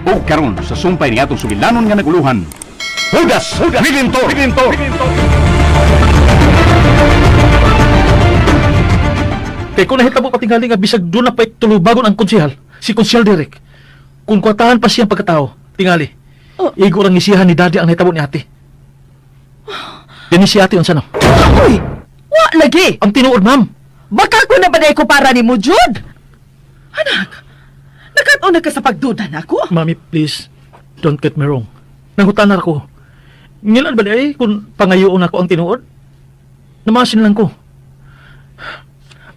O karon sa sumpay ni atong sugilanon nga naguluhan. Hudas, Hudas, Redentor, Redentor. Kay kung nahitabo patingali nga bisag doon na pa'y tulubagon ang konsehal, si Konsehal Derek. Kung kwatahan pa siyang pagkatao, tingali. Oh. Igo rang isihan ni Daddy ang nahitabo ni ate. Dini si ate unsa no? Uy! Wa lagi! Ang tinuod, ma'am. Baka ko na ba ko para ni mo, Jude? Anak, nakatuna na ka sa pagduda nako. Mami, please, don't get me wrong. Nangutan na ako. Ngilan ba di ay kung pangayoon ako ang tinuod? Namasin lang ko.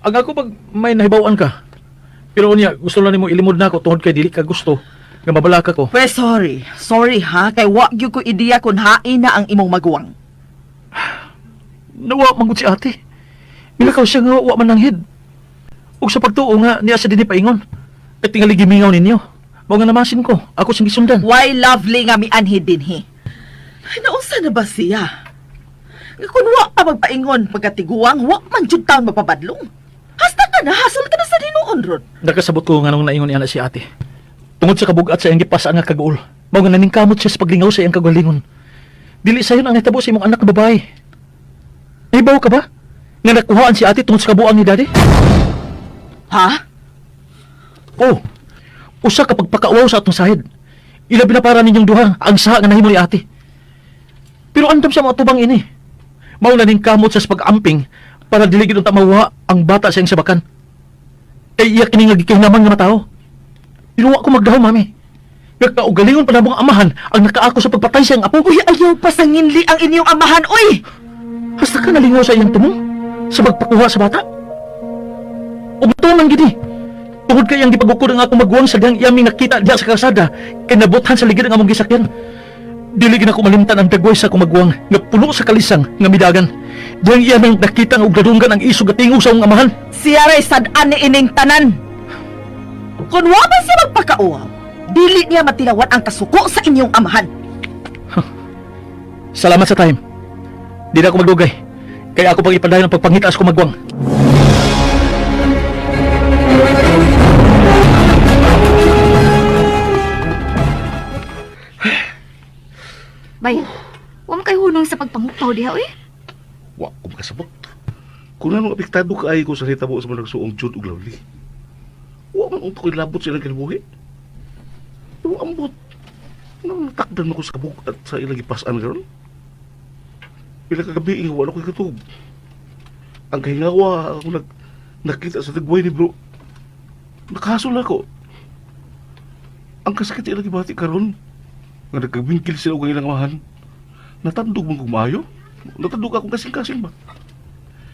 Ang ako pag may nahibawan ka. Pero niya, gusto lang nimo ilimod na ako tungod kay dili ka gusto nga mabalaka ko. Pues sorry. Sorry ha, kay wa gyud ko ideya kung hain na ang imong maguwang. Nawa manggod si ate. Milakaw siya nga wa man nanghid. Ug sa pagtuo nga niya sa dinhi paingon. At tingali gimingaw ninyo. Mao nga namasin ko. Ako siyang gisundan. Why lovely nga mianhid dinhi? Ay, naunsa na ba siya? Nga Kung wa pa magpaingon pagkatiguang, wa man jud taon mapabadlong. Hasta ka na, hasol ka na sa dinuon ron. Nakasabot ko nga nung naingon niya na si ate. Tungod sa kabugat sa iyang gipasaan nga kaguol. Mao nga naningkamot siya sa paglingaw sa iyang kagalingon. Dili sayon ang nahitabo sa imong anak nga babae. Nahibaw ka ba? Nga nakuhaan si ate tungod sa kabuang ni daddy? Ha? Oh, usa ka pagpakauwaw sa atong sahid. Ilabi na para ninyong duha ang saha nga nahimo ni ate. Pero andam siya maatubang ini. Mao na ning kamot sa pag-amping para dili gid unta mawa ang bata sa iyang sabakan. Kay iya kini nga gikahinaman nga matawo. Pero wa ko magdaho, mami. Nagkaugalingon pa namong amahan ang nakaako sa pagpatay sa iyang apo. Uy, ayaw pa sa nginli ang inyong amahan, uy! Hasta ka nalingaw sa iyang tumong sa pagpakuha sa bata. Ug tuman gidi. Tungod kay iyang gipagukod ang akong maguwang sa dihang iyang nakita diha sa kalsada kay nabothan sa ligid ang among gisakyan. Dili gid ako malimtan ang dagway sa akong maguwang nga puno sa kalisang nga midagan. Dihang iya nang nakita nga ugdadunggan ang isog at tingog sa akong amahan. Siya ray sad-an ni ining tanan. Kung wa man siya magpakauwaw, dili niya matilawan ang kasuko sa inyong amahan. Salamat sa time. Di na ako magdugay. Kaya ako pang ipadayon ang pagpangita sa akong maguwang. Bay, wa man kay hunong sa pagpanguktaw diha oy. Wa ko makasabot. Kung anong apektado kaayo ko sa hitabo sa mga nagsuong Jude ug Lovely. Wa man unta ko'y labot sa ilang kinabuhi. Pero ambot. Nang natakdan ako sa kabuk at sa ilang gipasan karon. Pila ka gabi nga wala ko'y katub. Ang kahingawa ako nakita sa tagway ni bro. Nakasol ako. Ang kasakit ilang gibati karon. Nga nagkabingkil sila og ilang amahan. Natandog man kong maayo. Natandog akong kasing-kasing ba.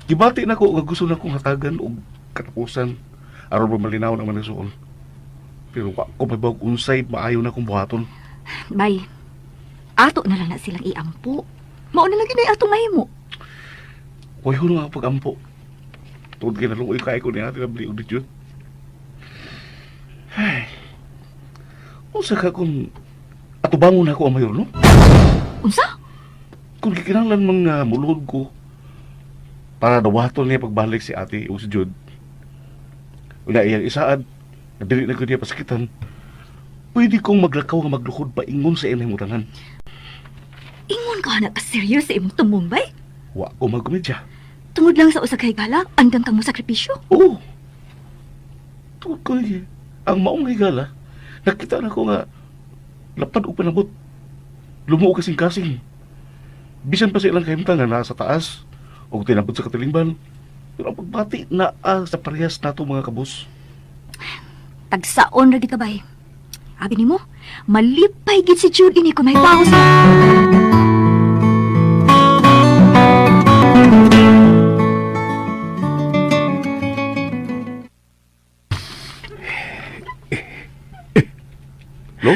Gibati na ko nga gusto na kong hatagan og katapusan aron ba malinaw ang mga nagsuon. Pero wa ko may bawag unsay maayo na kong buhaton. Bay, ato na lang na silang iampo. Mao na lang ginay atong mahimo. Way huno ang pagampo. Tungod kay naluoy kay ko ni ate na og ni Jude. Ay. Unsa ka kung atubangon ako ang mayor, no? Unsa? Kung gikinahanglan mga muluhod ko para dawaton niya pagbalik si ate o si Jude. Una iyang isaad, na dili na ko niya pasakitan. Pwede kong maglakaw nga magluhod paingon sa iyang himutangan. Ingon ka na ka serious sa imong tumong, bay. Wa ko magkomedya. Tungod lang sa usa ka higala, andam kang mo sakripisyo. Oo. Tungod ko niya. Ang maong higala, nakita na ko nga lapad o panabot. Lumuo kasing-kasing. Bisan pa sa ilang kahimtangan na sa taas o tinabot sa katilingban. Pero ang pagbati na sa parehas nato mga kabus. Tagsaon ra gid ka, bay. Abi nimo, malipay gid si Jude ini kung may bawo sa. Lo?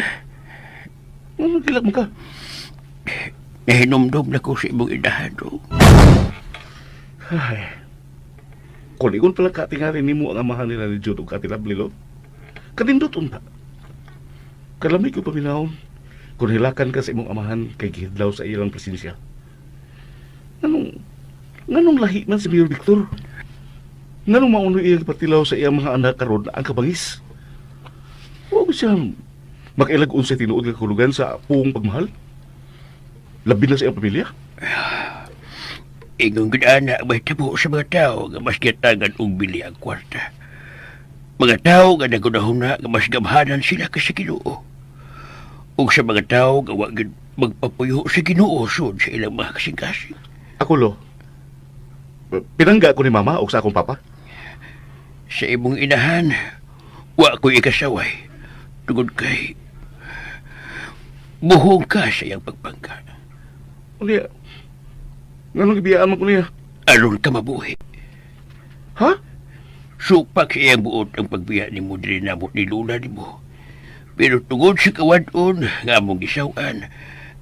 Ano kilak mo ka? Nahinumdum na ko sa imong inahan, oh. Ay. Kung ingon pala katingali nimo ang amahan nila ni Jude ug Ate Lovely, lo. Kanindot unta. Kalami ko paminawon. Kung hilakan ka sa imong amahan kay gihidlaw sa ilang presensya. Nganong nganong lahi man si Mayor Victor? Nganong mauno iyang patilaw sa iyang mga anak karon ang kabangis? Wa ko siya Makailag unsay tinuod nga kahulugan sa puong pagmahal? Labi na sa iyang pamilya? Ingon gud ana may tabo sa mga tao nga mas gitangan og bili ang kwarta. Mga tao nga nagunahuna nga mas gamhanan sila kaysa Ginoo. Ug sa mga tao nga wa gyud magpapuyo sa Ginoo sud sa ilang mga kasing-kasing. Ako, lo. Pinangga ko ni mama o sa akong papa. Sa imong inahan, wa ko'y ikasaway. Tungod kay buhong ka sa iyang pagpangka. Unya, nganong gibiyaan man ko niya? Aron ka mabuhi. Ha? Supak sa iyang buot ang pagbiya nimo diri namo ni Lula nimo. Pero tungod sa kawadon nga among gisaw-an,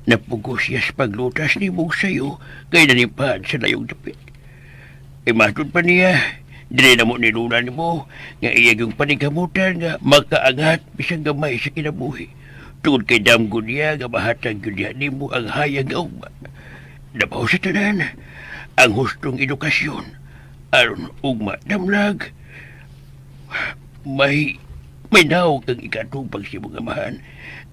napugos siya sa paglutas nimo sayo kay nanipad sa layong dapit. Ay matod pa niya, diri namo ni Lula nimo nga iya yung paningkamutan nga makaangat bisan gamay sa kinabuhi. Tungod kay damgo niya nga mahatag gyud niya nimo ang hayag nga ugma. Labaw sa tanan, ang hustong edukasyon aron ugma damlag may may naog kang ikatubag sa imong amahan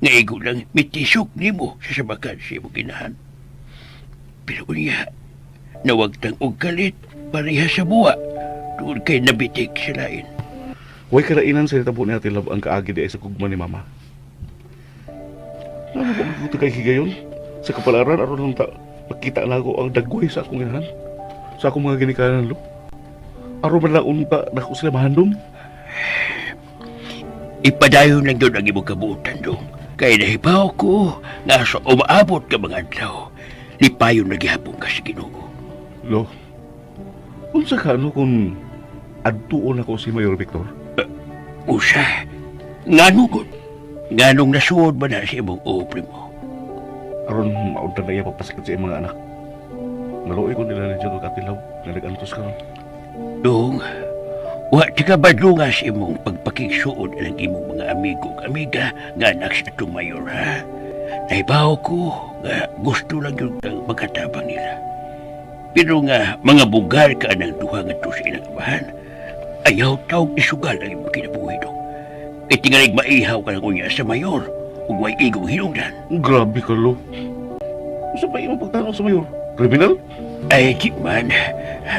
nga igo lang mitisok nimo sa sabakan sa imong ginahan. Pero unya, nawagtang og kalit pareha sa buwa tungod kay nabitik sa lain. Huwag karainan sa hitabo ni Ate Love ang kaagi di ay sa kugma ni mama. Ano ba magbuto kay higayon? Sa kapalaran, aron lang ta makita na ako ang dagway sa akong inahan. Sa akong mga ginikanan, lo. Aron man lang unta na ako sila mahandom. Ipadayon lang yun ang imong kabuutan dong. Kay nahibaw ko nga sa umaabot ka mga adlaw, lipayon na gihapon ka sa Ginoo. Lo, unsa ka ano kung adtuon ako si Mayor Victor? Usa, ngano gud? Nganong nasuod ba na sa imong opre mo? Aron maunta na iya pagpasakit sa iyang mga anak. Maluoy ko nila ni John ug Ate Love nga nag-antos karon. Dong, wa ti ka badlunga sa imong pagpakigsuod ang imong mga amigo ug amiga nga anak sa atong mayor, ha? Nahibaw ko nga gusto lang yun kang magkatabang nila. Pero nga mga bugar ka ng duha nga sa ilang amahan, ayaw tawag isugal ang imong kinabuhi dong. Kay tingalig maihaw ka ng unya sa mayor ug way igong hinungdan. Grabe ka, lo. Unsa pa imong pagtanaw sa mayor? Kriminal? Ay, di man.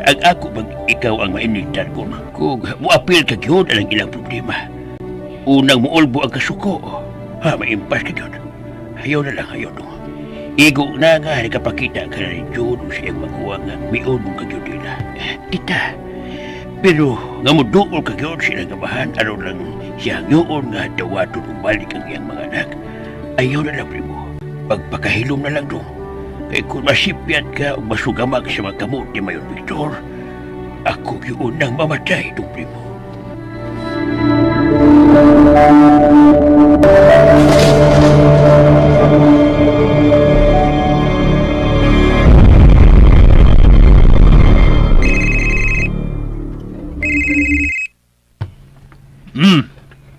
Ang ako bang ikaw ang mainitan ko. Kung muapil ka gyud ang ilang problema. Unang muulbo ang kasuko. Ha, maimpas ka gyud. Ayaw na lang, ayaw no. Igo na nga, nagkapakita ka na ni Jude sa iyang makuha nga miun mong kagyud nila. Kita. Pero nga muduol ka gyud sa ilang amahan, aron lang siya yun nga dawaton ug balik ang iyang mga anak. Ayaw na lang, primo. Pagpakahilom na lang dong. Kay kung masipyat ka o masugamag sa mga kamot ni Mayor Victor, ako yun ang mamatay itong primo.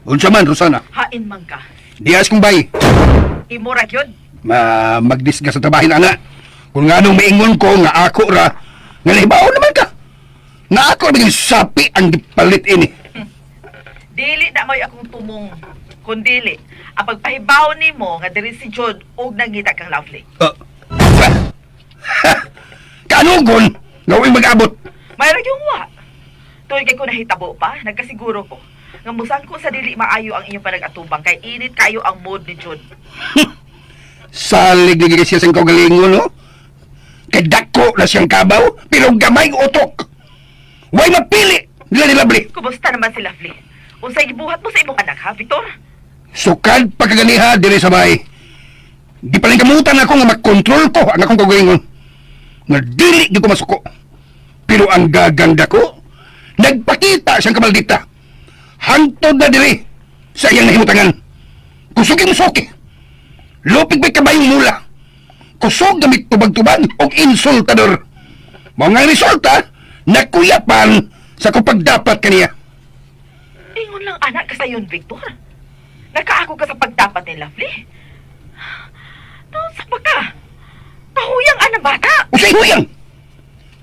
Unsa man, Rosana? Hain man ka. Dias kong bay. Imo ra gyud. Ma magdisga sa trabahin ana. Kung nga nung maingon ko nga ako ra, nga nahibaon naman ka. Nga ako ra yung sapi ang gipalit ini. Dili na may akong tumong. Kundili, ang pagpahibaw nimo nga diri si Jude ug nangita kang Lovely. Ha! Kanugon nga uwing mag-abot. May ra yung wa. Tuig kay ko nahitabo pa, nagkasiguro ko nga musangko sa dili maayo ang inyong panag-atubang kay init kayo ang mood ni Jude. Salig lagi siya sa kaugalingon, no? Kay dako na siyang kabaw, pero gamay ang utok. Way mapili nila ni Lovely. Kumusta naman si Lovely? Unsay gibuhat mo sa imong anak ha, Victor? Sukad pagkaganiha diri sa bahay. Di palingkamutan ako nga makontrol ko ang akong kaugalingon. Nga dili gyud ko masuko. Pero ang gaganda ko, nagpakita siyang kamaldita. Hangtod na diri sa iyang nahimutangan. Kusugi mo suki. Lupig may kabayong mula. Kusog gamit tubag-tubag og insultador. Mao nga resulta, nakuyapan sa kupagdapat kaniya. Ingon lang anak ka sayon, Victor. Nakaako ka sa pagdapat ni Lovely. Naunsa ba ka? Kahuyang anak bata. Usay huyang!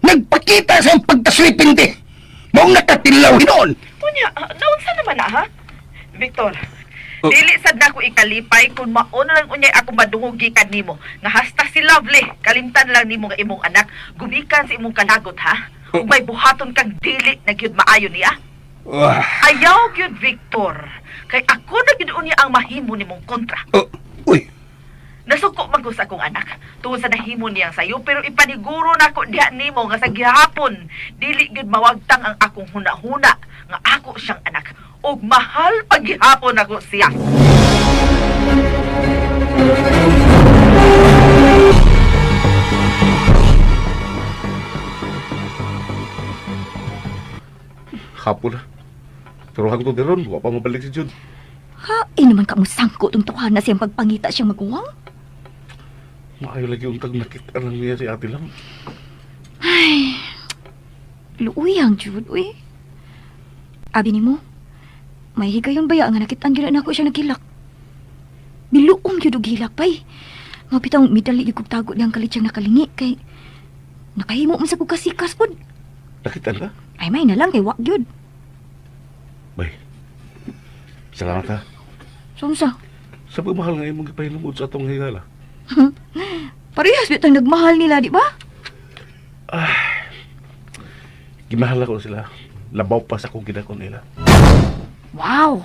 Nagpakita sa iyang pagkaswipinte. Maong nakatilaw hinoon. Unya, naunsa naman na ha? Victor, Oh. Dili sad nako ikalipay kung mao na lang unyay ako madungog gikan nimo. Nga hasta si Lovely, kalimtan lang nimo nga imong anak, gumikan sa imong kalagot ha. Oh. Ug may buhaton kang dili na gyud maayo niya. Wah. Ayaw gyud Victor, kay ako na gyud unya ang mahimo nimong kontra. Oh, uy. Nasuko man ko sa akong anak tungod sa nahimo niyang sayo, pero ipaniguro nako diha nimo nga sa gihapon dili gyud mawagtang ang akong hunahuna nga ako siyang anak ug mahal paghihapon nako siya. Hapon na. Pero hangtod ron, wa pa mabalik si Jude. Hain naman ka mo sangko tong tuhan na siyang pagpangita siyang maguwang. Maayo lagi untag nakita lang niya si Ate Lam. Luuyang, Jude, uy. Abi nimo, may higayon baya nga nakitaan gyud na ako siya naghilak. Miluom gyud og hilak bay. Mao bitawng midali gyud kog tago niyang kalit siyang nakalingi kay nakahimo man sa kog kasikas pod. Nakita ka? Ay may na lang kay wa gyud. Bay. Salamat ha. Sunsa? Sa pagmahal nga imong gipahinumod sa atong higala. Parehas bitang nagmahal nila, di ba? Gimahal ako sila. Labaw pa sa akong ginakon nila. Wow.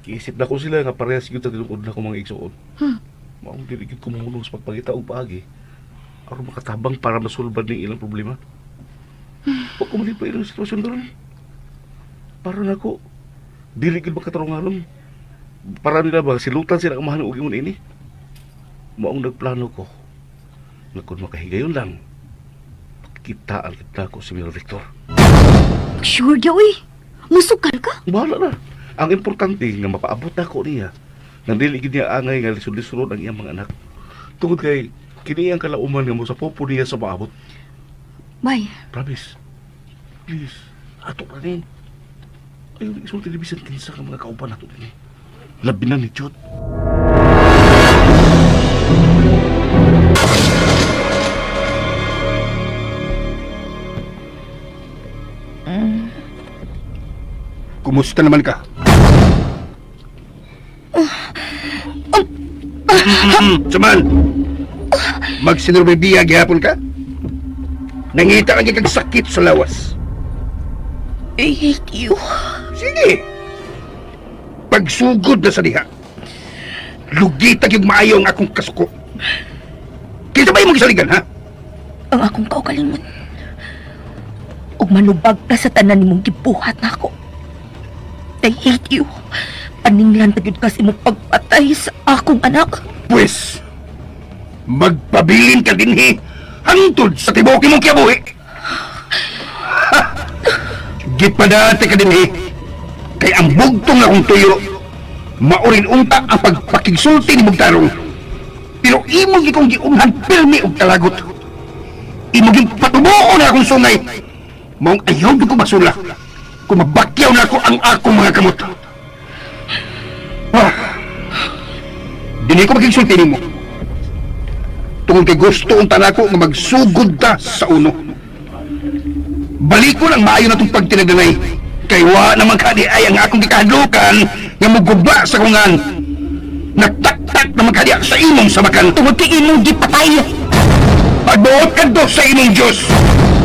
Giisip na ko sila nga parehas gyud sa tinuod na ko mga igsuon. Hmm. Maong dili gyud ko mahunong sa pagpangita og paagi aron makatabang para masulbad ning ilang problema. Wa ko malipay ilang sitwasyon doon. Para nako dili gyud makatarunganon. Para nila ba silutan sila ang amahan og ingon ini. Maong nagplano ko nga kung makahigayon lang pakitaan kita ko si Mayor Victor. Sure gyud uy. Musukal ka? Bahala na. Ang importante nga mapaabot na ako niya. Nang dili gid niya angay nga lisod-lisod ang iyang mga anak. Tungod kay kini ang kalauman nga mo sa popo niya sa maabot. Bay, Promise. Please, ato na din. Ayaw isulti ni bisan kinsa ka mga kauban nato dinhi. Labi na ni Jude. Kumusta naman ka? Saman! Magsinurbibiya gihapon ka? Nangita ang kag sakit sa lawas. I hate you. Sige! Pagsugod na sa diha. Lugita gyud maayo ang akong kasuko. Kinsa ba imong gisaligan, ha? Ang akong kaugalingon. Ug manubag ka sa tanan nimong gibuhat nako. I hate you. Paninglan pa gyud ka sa imong pagpatay sa akong anak. Pwes, magpabilin ka dinhi hangtod sa tibuok imong kinabuhi. Ha! Gipadate ka dinhi kay ang bugtong akong tuyo maurin unta ang pagpakigsulti ni Bugtarong. Pero imong gikong giunhan pirmi og kalagot. Imong gipatubuo na akong sungay. Maong ayaw gyud ko masula. Kung mabakyaw na ako ang akong mga kamot. Ah, Dili ko magigsulti nimo. Tungod kay gusto unta nako nga magsugod ta sa uno. Baliko lang maayo na itong pagtinagdanay. Kay wa naman kadi ay ang akong gikahadlukan nga muguba sa kungan. Nagtaktak naman kadi sa imong samakan. Tungod kay imong gipatay. Pagbuot kadto sa imong Diyos.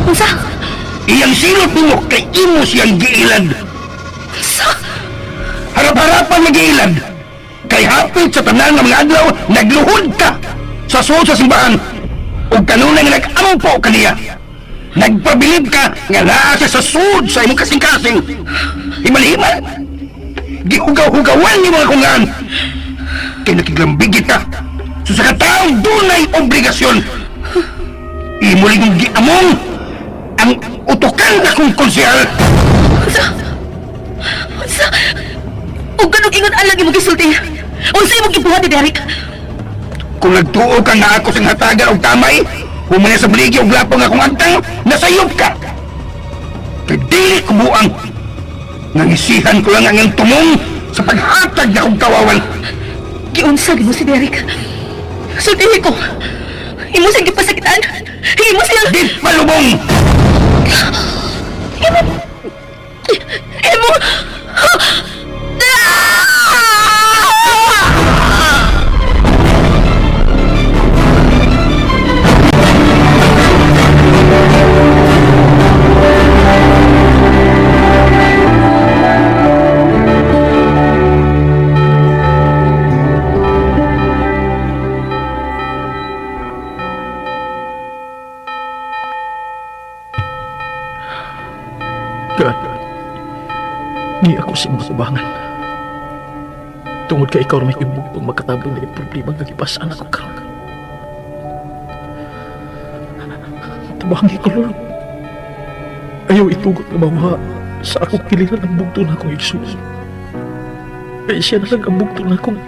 Unsa? Iyang silot nimo kay imo siyang giilad. Unsa? Harap-harapan nga giilad. Kay hapit sa tanan nga mga adlaw nagluhod ka sa suod sa simbahan ug kanunay nga nag-ampo kaniya. Nagpabilib ka nga naa siya sa suod sa imong kasing-kasing. Himal-himal. Gihugaw-hugawan ni mga kungaan. Kay nakiglambigit ka. So sa kataong dunay obligasyon. Imo rin giamong ang utukan na kong konsehal. Unsa? Unsa? Ug ganong ingon alang imong gisulti. Unsa imong gibuhat ni Derek? Kung nagtuo ka nga ako sing hatagan og tamay, humana sa baligi og lapong akong agtang, nasayop ka. Kay dili ko buang. Nangisihan ko lang ang iyong tumong sa paghatag na akong kawawan. Giunsa gid mo si Derek. Sultihi ko. Imo siyang gipasakitan. Imo siyang Di malubong! Imo. Ah! ko sa imong atubangan. Tungod kay ikaw ra may ibugtong magkatabang na problema nga gipasaan ako karon. Tabangi ko, Lord. Ayaw itugot nga mawa sa akong kiliran ang bugto na akong igsuon. Kaya siya na lang ang bugto na akong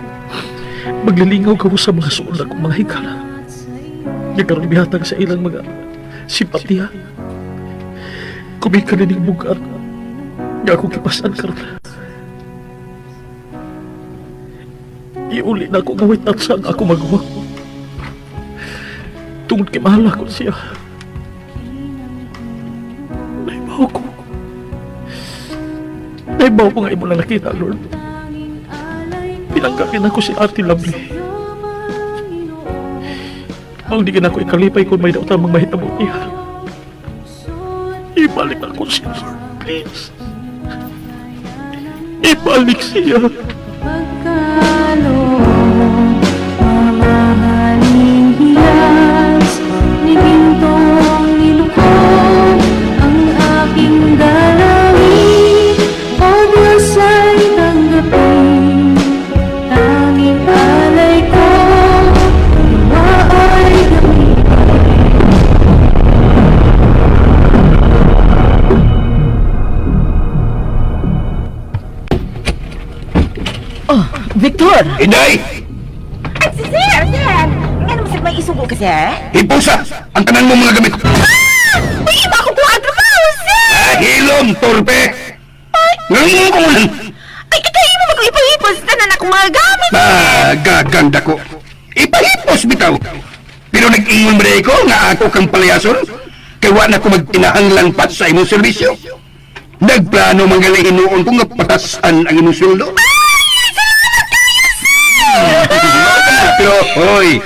maglilingaw ka sa mga suon na akong mga higala. Nga karon bihatag sa ilang mga simpatiya. Kumika din bugat nga akong kipasan karon. Iuli na ako gawit at saan ako magawa. Tungod kay mahal ako siya. Naibaw ko. Naibaw ko nga imo lang nakita, Lord. Pinanggakin ako si Ate Lovely. Ang di ka na ako ikalipay kung may dautan mang mahitabo niya. Ibalik ako siya, Lord. Please. Ibalik siya. Pagkaloob, mamahaling hiyas, ni gintong nilukob ang aking dalangin. O Diyos ay tanggapin, tanging alay ko, nawa ay gamitin. Oh, Victor! Inday! Ay, si sir! Sir! Nga naman sir, may isugo ka, sir? Hipusa! Ang tanan mo mga gamit! Uy, iba ako kuha ang trabaho, sir! Ah, hilom, torpe! Ngayon ko lang! Ay, ikay mo ba kung ipahipos tanan akong mga gamit? Ah, gaganda ko. Ipahipos bitaw. Pero nag-ingon ba ko nga ako kang palayason? Kay wa na ko magtinahanglan pa sa imong serbisyo. Nagplano man gali hinuon ko nga patasan ang imong sweldo. Pero, hoy,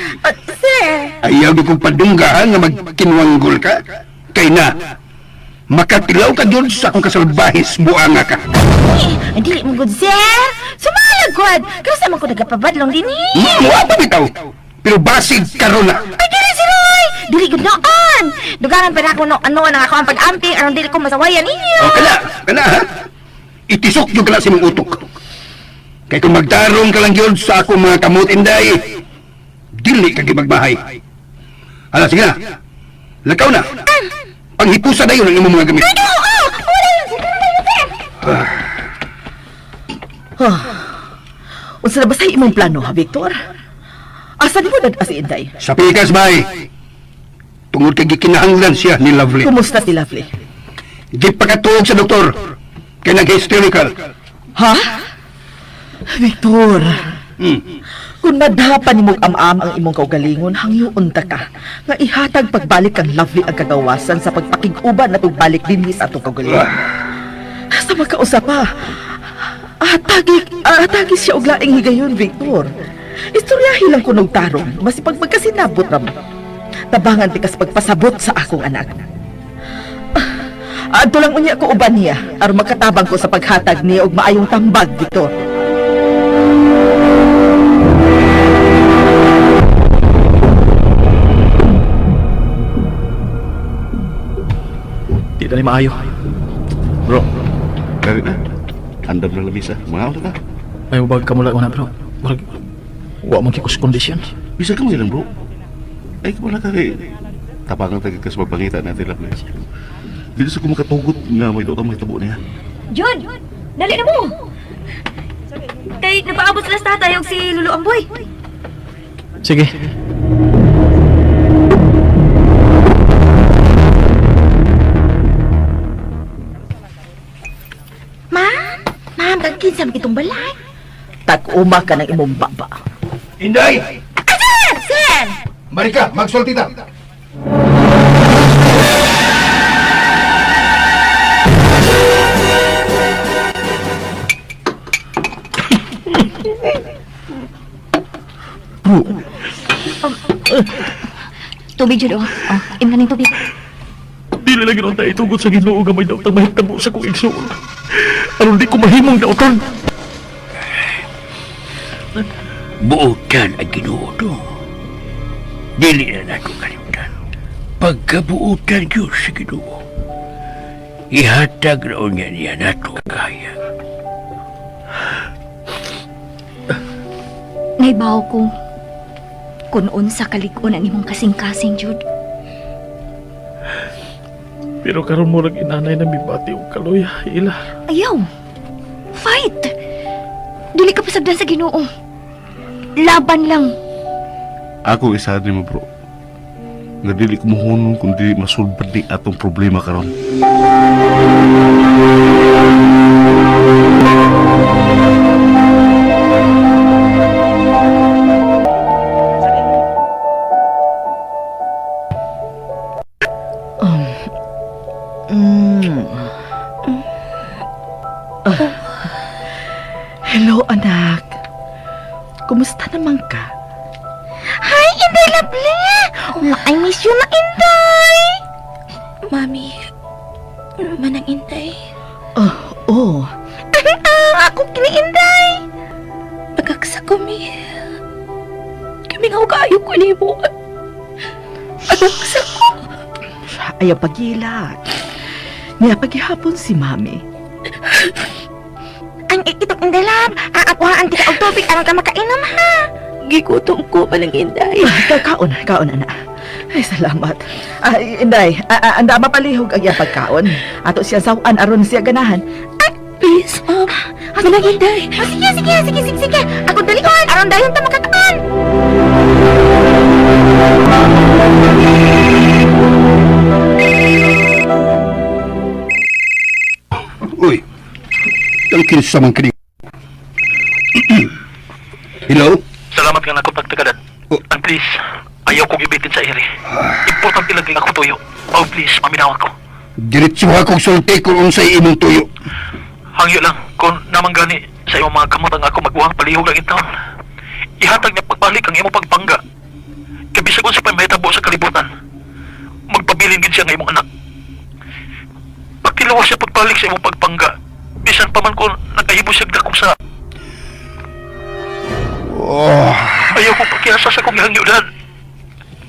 Sir! ayaw di kong padunggahan nga magkinwanggol ka. Kay na, makatilaw ka dyan sa akong kasalbahis buanga ka. Ay, dili mo good, sir! Sumalag, kwad! Kasi man ko nagapabadlong din eh! Wa pa bitaw. Pero basig karon na. Ay, dili si Roy! Dili gud noon! Dugangan pa na ako no, ano ang ako ang pag-amping aron dili ko masawayan ninyo! O, kana, kana ha? Itisok yung kana sa imong utok. Kay kung magtarong ka lang yun sa akong mga kamot, inday, dili ka gimagmahay. Hala, sige na. Lakaw na. Panghipusa na yun ang imong mga gamit. Oo! Wala yun, sir! Wala yun, sir! Unsa na ba sa imong plano, ha, Victor? Asa nimo dad si Inday? Sa pikas, bay. Tungod kay gikinahanglan siya ni Lovely. Kumusta si Lovely? Gipakatuog sa doktor. Kay nag-hysterical. Ha? Victor, kung nadapa ni mong am-am ang imong kaugalingon, hangyoon ta ka nga ihatag pagbalik kang Lovely ang kagawasan sa pagpakig-uban na balik dinhi sa atong kaugalingon. Sa makausa pa, atagi siya og laing higayon, Victor. Istoryahi lang ko nog tarong, masipag magkasinabot ra mo. Tabangan ti kas pagpasabot sa akong anak. Adto lang unya ko uban niya aron makatabang ko sa paghatag niya og maayong tambag, Victor. Di na ni maayo. Bro, dali na. Andam na lamisa. Mga na ta. May mabag ka mula una, bro. Murag, wa man kikos kondisyon. Bisa ka mo ilang, bro. Ay, wala ka kay... Tapangan tayo ka sa pagpangita natin, Lovely. Dili sa kumakatugot nga may doon may tabo niya. Jud, dali na mo. Kay napaabot sila sa tatay og si Lulu Amboy. Sige. Ma'am, ma'am, kag kinsa man kitong balay? Tag-uma ka ng imong baba. Inday! Sir, sir! Marika, magsulti ta. Tubig jud oh. Oh, im na ning tubig. Dili lagi ron tayo itugot sa Ginoo nga may daotang mahitabo sa kong igsuon. Aron di ko mahimong daotan. Buotan ang Ginoo to. Dili na nato kalimutan. Pagkabuotan Diyos sa Ginoo. Ihatag raon niya niya nato kaya. Nahibaw ko kung unsa kalig-on ang imong kasing-kasing, Jude. Pero karon murag inanay na mibati og kaluya, ila. Ayaw! Fight! Dili ka pasagdan sa Ginoo. Laban lang. Ako isahan nimo, bro. Nga dili ko muhunon kung dili masulbad ni atong problema karon. Hello, anak. Kumusta naman ka? Hi, Inday Lovely! Wala, I miss you na, Inday! Mami, manang Inday. Oh, oh. Ah, ako kini Inday! Pagkaksa ko, mi. Kamingaw kaayo ko nimo. Pagkaksa ko. Ayaw pagilak. Niya paghihapon si Mami. Ang ikitong Inday Love, aakuhaan tika og tubig aron ka makainom ha. Gigutom ko, manang Inday. Kaon, kaon, anak. Ay, salamat. Ay, Inday, anda mapalihog ang iyang pagkaon. Ato siya sawan aron siya ganahan. Please, ma'am. Manang Inday. Ah, sige, sige, sige, sige, sige. Ako dalikon, aron dayon ta makakaon. Uy, ang kinsa man kini. Hello? Salamat nga nako pagtagalan. Oh. And please, ayaw kong ibitin sa ere. Importante lang ako tuyo. Oh, please, maminaw ako. Diretso akong sulti kung unsay imong tuyo. Hangyo lang, kung namang gani sa imong mga kamot ang ako magbuhang palihog lang taon. Ihatag niya pagbalik ang imong pagbangga. Kay bisag unsa pa mahitabo sa kalibutan, magpabilin gid siya nga imong anak. Pagtilawas siya pagbalik sa imong pagbangga, bisan pa man kung nakahimo siya dakong sa Oh, ayaw ko pakiasa sa akong gihangyo dad.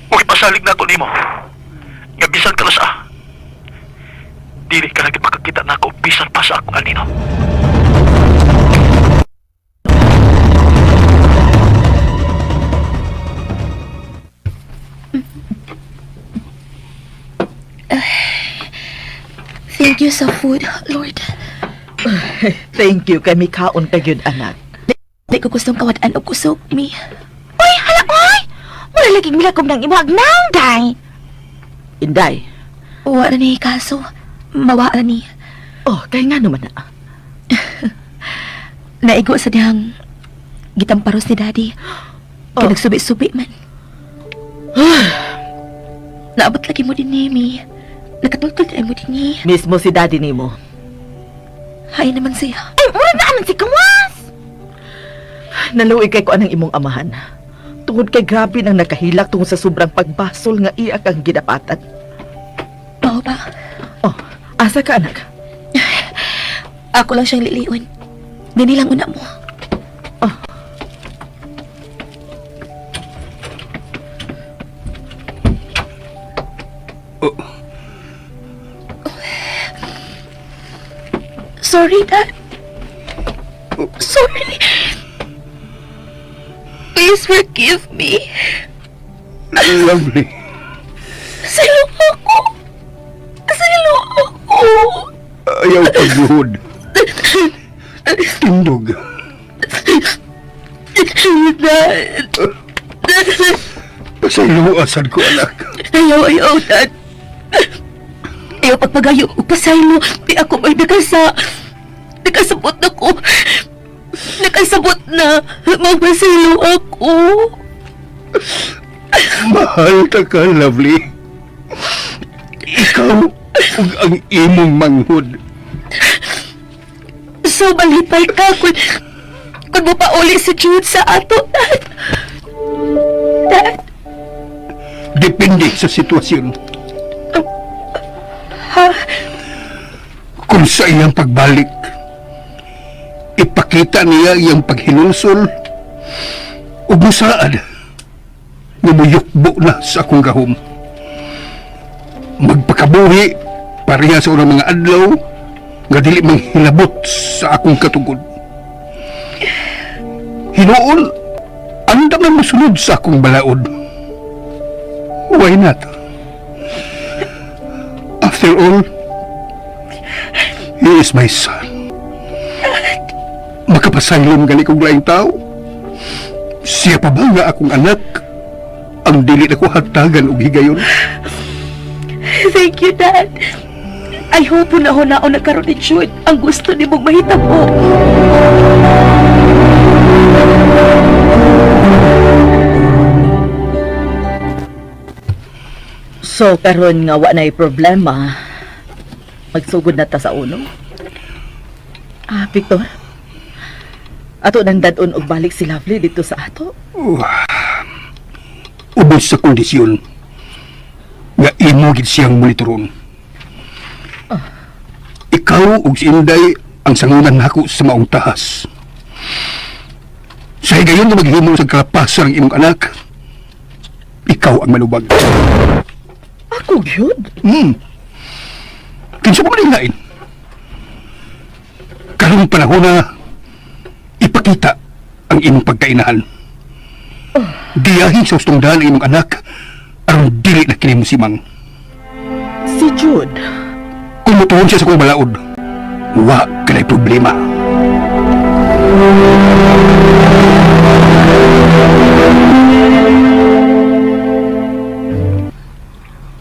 Huwag ipasalig na ako nimo. Nga bisan ka sa. Dili ka lagi makakita na ako bisan pa sa akong anino. Thank you sa food, Lord. Thank you kay mikaon ka gyud, anak. Di ko gustong kawad-an og kusog, mi. Uy, hala, oy! Wala lagi milakob ng imong agnaw, Day. Inday. Wa na ni kaso. Mawa na ni. Oh, kay nga naman na. Naigo sa dihang gitamparos ni Daddy. Oh. Kaya nagsubi-subi man. Naabot lagi mo din ni, mi. Nakatultol na mo din ni. Mismo si daddy nimo. Hay naman siya. Ay, mura na aman si Kawas! Naluoy kay ko anang imong amahan. Tungod kay grabe nang nakahilak tungod sa sobrang pagbasol nga iya kang gidapatan. Mao ba? Oh, asa ka anak? Ako lang siyang liliwan. Dini lang una mo. Oh. Oh. Sorry, Dad. Sorry. Please forgive me. Lovely. Silo ako. Silo ako. Ayaw pagluhod. Tindog. Dad. Pasaylo asad ko, anak. Ayaw, ayaw, Dad. Ayaw pagpagayo og pasaylo. Di ako may nakasa. Nakasabot na ko. Nakasabot na. Magpasaylo ako. Mahal ta ka, lovely. Ikaw ug ang imong manghod. So, malipay ka kung mo pauli si Jude sa ato, Dad. Dad, Depende sa sitwasyon. ha? Kung sa iyang pagbalik, ipakita niya iyang paghinulsol ug musaad nga muyukbo na sa akong gahom. Magpakabuhi pareha sa unang mga adlaw nga dili manghilabot sa akong katugod. Hinuon, ang Andam na mosunod sa akong balaod. Why not? After all, he is my son. Makapasaylom gani kong laing tao. Siya pa ba nga akong anak? Ang dili na ko hatagan og higayon. Thank you, Dad. I hope na hunaon na karon ni Jude ang gusto ni mong mahitabo. So, karon nga wa na'y problema, magsugod na ta sa uno. Ah, Victor. Ato nang dad-on og balik si Lovely dito sa ato. Ubos sa kondisyon nga imo gid siyang monitoron. Ikaw ug si Inday ang sangunan nako sa maong tahas. Sa higayon nga maghimo sa kalapasan ang imong anak, ikaw ang manubag. Ako gyud. Kinsa pa man lain? Karong panahon na ipakita ang imong pagkainahan. Giyahin sa ustong daan ang imong anak aron dili na kini mo simang. Si Jude. Kung mutuon siya sa kong balaod, wa kanay problema.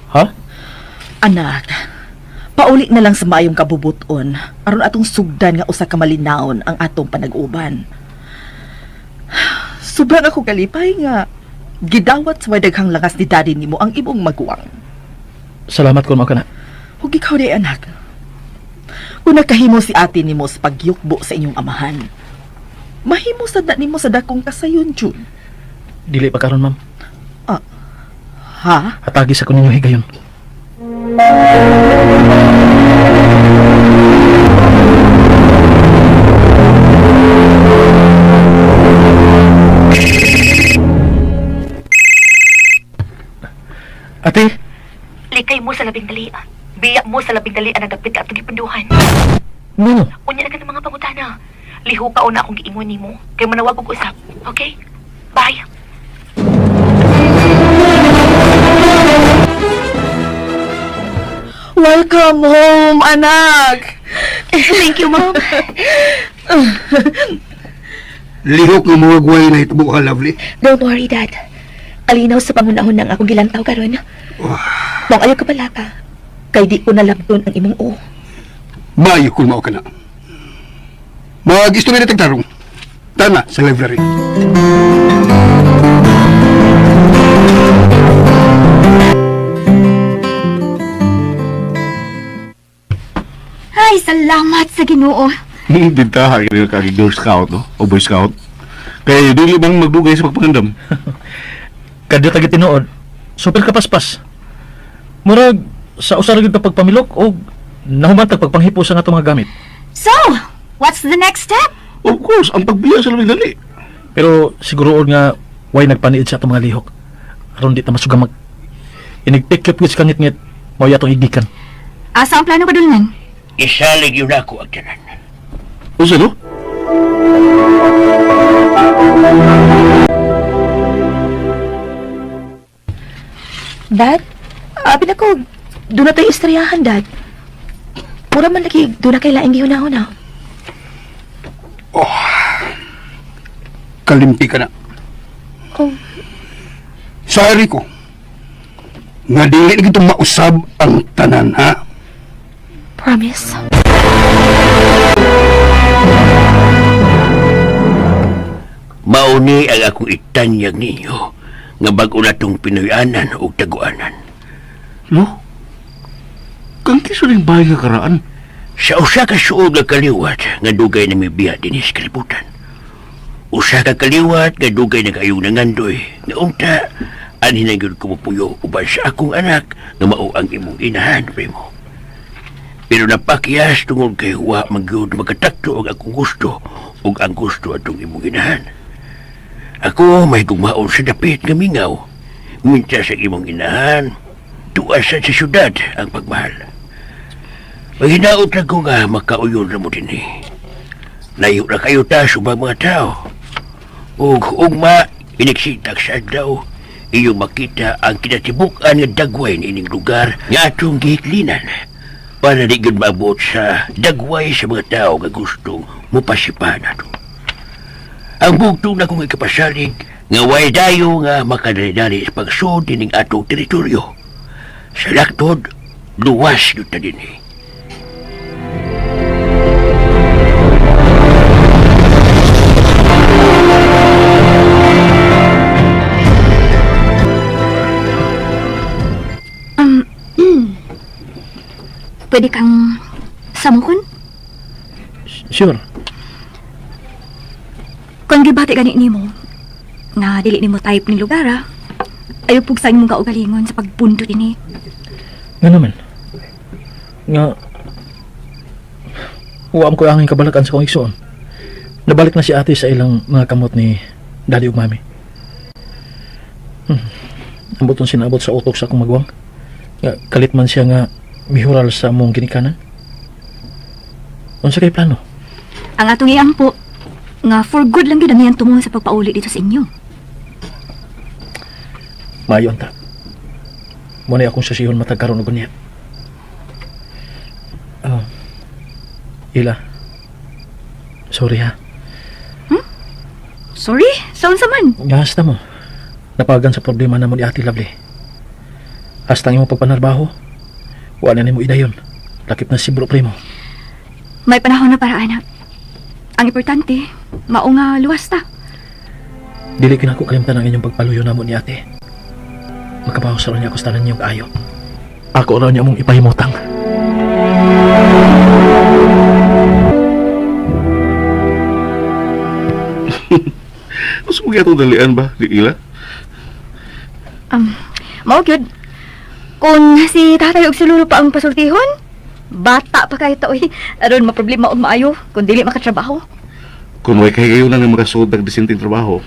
Ha? Anak, pauli na lang sa maayong kabubuton aron atong sugdan nga usa ka malinawon ang atong panag-uban. Sobrang ako kalipay nga gidawat sa way daghang langas ni daddy nimo ang imong maguwang. Salamat kung mao ka na. Huwag ikaw di anak. Kung nakahimo si ate nimo sa pagyukbo sa inyong amahan, mahimo sad na nimo sa dakong kasayon, June. Dili pa karon, ma'am. Ha? Hatagi sa ko ninyo higayon. Ate, Likay mo sa labing dalian. Biya mo sa labing dalian ang dapit atong gipunduhan. nino? Unya na ka ng mga pangutana. Liho ka una akong giingon nimo kay manawag og usap. Okay? Bye. Welcome home, anak! Thank you, ma'am. Lihok nga mga guway na hitubo ha, lovely. Don't worry, Dad. Kalinaw sa pangunahon ng akong gilantaw karon. Mong ayaw ka pala ka. Kay di ko nalabton ang imong o. Maayo kung mao ka na. Mag-istorya na tagtarong. Tana sa library. Ay, salamat sa Ginoo. Dinta, kaya ka Girl Scout, no? O Boy Scout. Kaya dili bang magdugay sa pagpangandam? Kadyo tagi tinuod. Super kapaspas. Murag sa usa ra gyud ka pagpamilok og nahuman tag pagpanghipo sa nga mga gamit. So, what's the next step? Of course, ang pagbiya sa labing dali. Pero siguro nga way nagpaniid sa atong mga lihok. Aron di ta masugamag. Inig-pick up gyud sa kangitngit mao atong igikan. Asa ang plano padulngan? Isalig yun ako ang tanan. Unsa no? Dad, abi na ko, doon na tayo istoryahan, Dad. Mura man lagi, doon na kay laing gihuna-huna. Kalimpi ka na. Oh. Sorry ko. Nga dili na gito mausab ang tanan, ha? Promise. Mauni ang akong itanyag ninyo nga bag-o na tong Pinoyanan o taguanan. No? Kang kiso ning bahay nga karaan. Sa usa ka suod nga kaliwat nga dugay na mibiya dinhi sa kalibutan. Usa ka kaliwat nga dugay na kayong nangandoy nga unta anhi na gyud ko mopuyo uban sa akong anak nga mao ang imong inahan primo. Pero napakyas tungod kay wa man gyud makatakto ang akong gusto ug ang gusto atong imong inahan. Ako may gugmaon sa dapit nga mingaw. Minta sa imong inahan, tuwa sa syudad ang pagmahal. Maghinaot lang ko nga makauyon na mo dinhi. Layo na kayo ta sa ubang mga tao. Ug ugma, Inigsitag sa adlaw, iyong makita ang kinatibuk-an nga dagway niining lugar nga atong gihiklinan para di gyud maabot sa dagway sa mga tao nga gustong mupasipan ato. Ang bugtong na kong ikapasalig nga way dayo nga makadali-dali sa pagsud ining atong teritoryo. Sa laktod, luwas gyud ta dinhi. Pwede kang samukon? Sure. Kung gibati gani nimo nga dili nimo type ni lugar ah. Ayaw pugsan mong kaugalingon sa pagpundo dinhi. Nga naman. Nga, uwam ko ang kabalakan sa kong igsoon. Nabalik na si ate sa ilang mga kamot ni daddy ug mami. Ambot ang sinabot sa utok sa akong magwang. Nga, kalit man siya nga mihural sa among ginikanan. Unsa kay plano? Ang atong iampo nga for good lang gyud ang iyang tumuo sa pagpauli dito sa inyo. Maayo anta. Mo na akong sasihon matag karon og unya. Ah. Ila. Sorry ha. Sorry, sa unsa man? Nga hasta mo. Napagan sa problema namo ni Ate Lovely. Hasta ang imong pagpanarbaho. Wala na nimo idayon. Lakip na si bro primo. May panahon na para anak. Ang importante, mao nga luwas ta. Dili kinako kalimtan ang inyong pagpaluyo namo ni ate. Makabaho sa niya ako sa tanan niyong kaayo. Ako raw niya mong ipahimutang. Mas mo gyatong dalian ba, di ila? Mao gyud. Kung si tatay ug si lolo pa ang pasultihon, bata pa kayo ta oy. Aron maproblema og maayo kung dili makatrabaho. Kung way kay kayo na nga makasuod ng disenteng trabaho,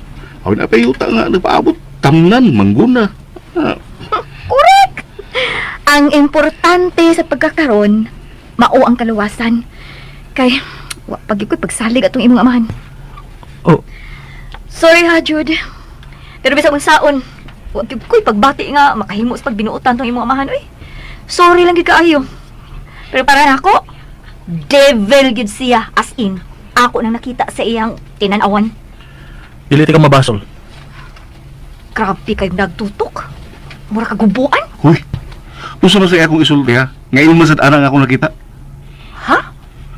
aw na payuta nga nagpaabot tamnan mangguna. Ah, Correct. Ang importante sa pagkakaron, mao ang kaluwasan. Kay wa pag ko'y pagsalig atong imong amahan. Oh. Sorry ha, Jude. Pero bisag unsaon, wa gyud ko'y pagbati nga makahimo sa pagbinuotan tong imong amahan oy. Sorry lang gyud kaayo. Pero para nako, devil gyud siya as in. Ako nang nakita sa iyang tinanawan. Dili ka mabasol. Grabe kayong nagtutok. Mura ka gubuan. Huy. Usa man sa akong isulti ha. Ngayon man sad ana nga akong nakita. Ha?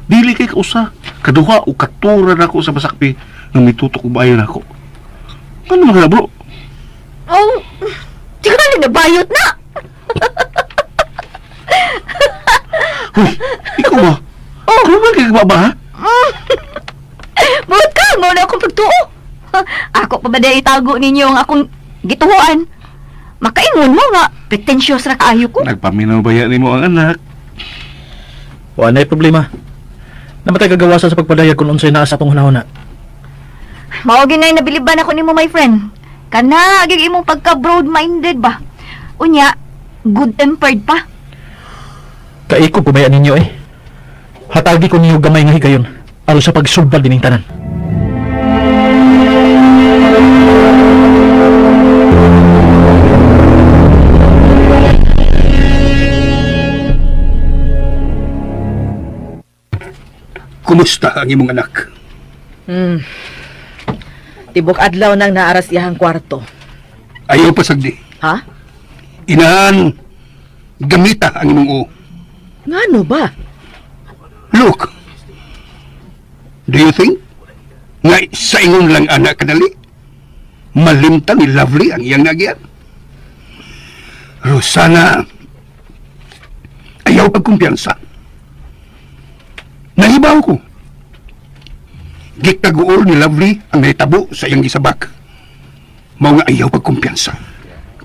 Dili kay kausa. Kaduha o katura nako sa masakpi nga mitutok og bayo nako. Ano man ka bro? Oh, di ka na nabayot na. Huy, ikaw ba? Oh. Ano man kay ba ha? Buot ka, mo na akong pagtuo. Ako pa ba di itago ninyo ang akong gituhuan? Makaingon mo nga, pretentious ra kaayo ko. Nagpaminaw ba yan nimo ang anak? Wala na problema. Namatay kagawasan sa pagpadayag kung unsay naa sa atong hunahuna. Mao ginay nabiliban ako nimo, my friend. Kana agig imong pagka broad-minded ba? Unya, good-tempered pa. Kaikog pumaya ninyo eh. Hatagi ko ninyo gamay nga higayon aron sa pagsubal dining tanan. Kumusta ang imong anak? Tibok adlaw nang naaras iyang kwarto. Ayaw pa sagdi. Ha? Inahan, gamita ang imong o. Ngano ba? Look, do you think nga sa ingon lang anak kadali, malimtan ni Lovely ang iyang nagyan? Rosana, ayaw pagkumpiyansa. Nahibaw ko. Gikaguol ni Lovely ang nahitabo sa iyang gisabak. Mao nga ayaw pagkumpiyansa.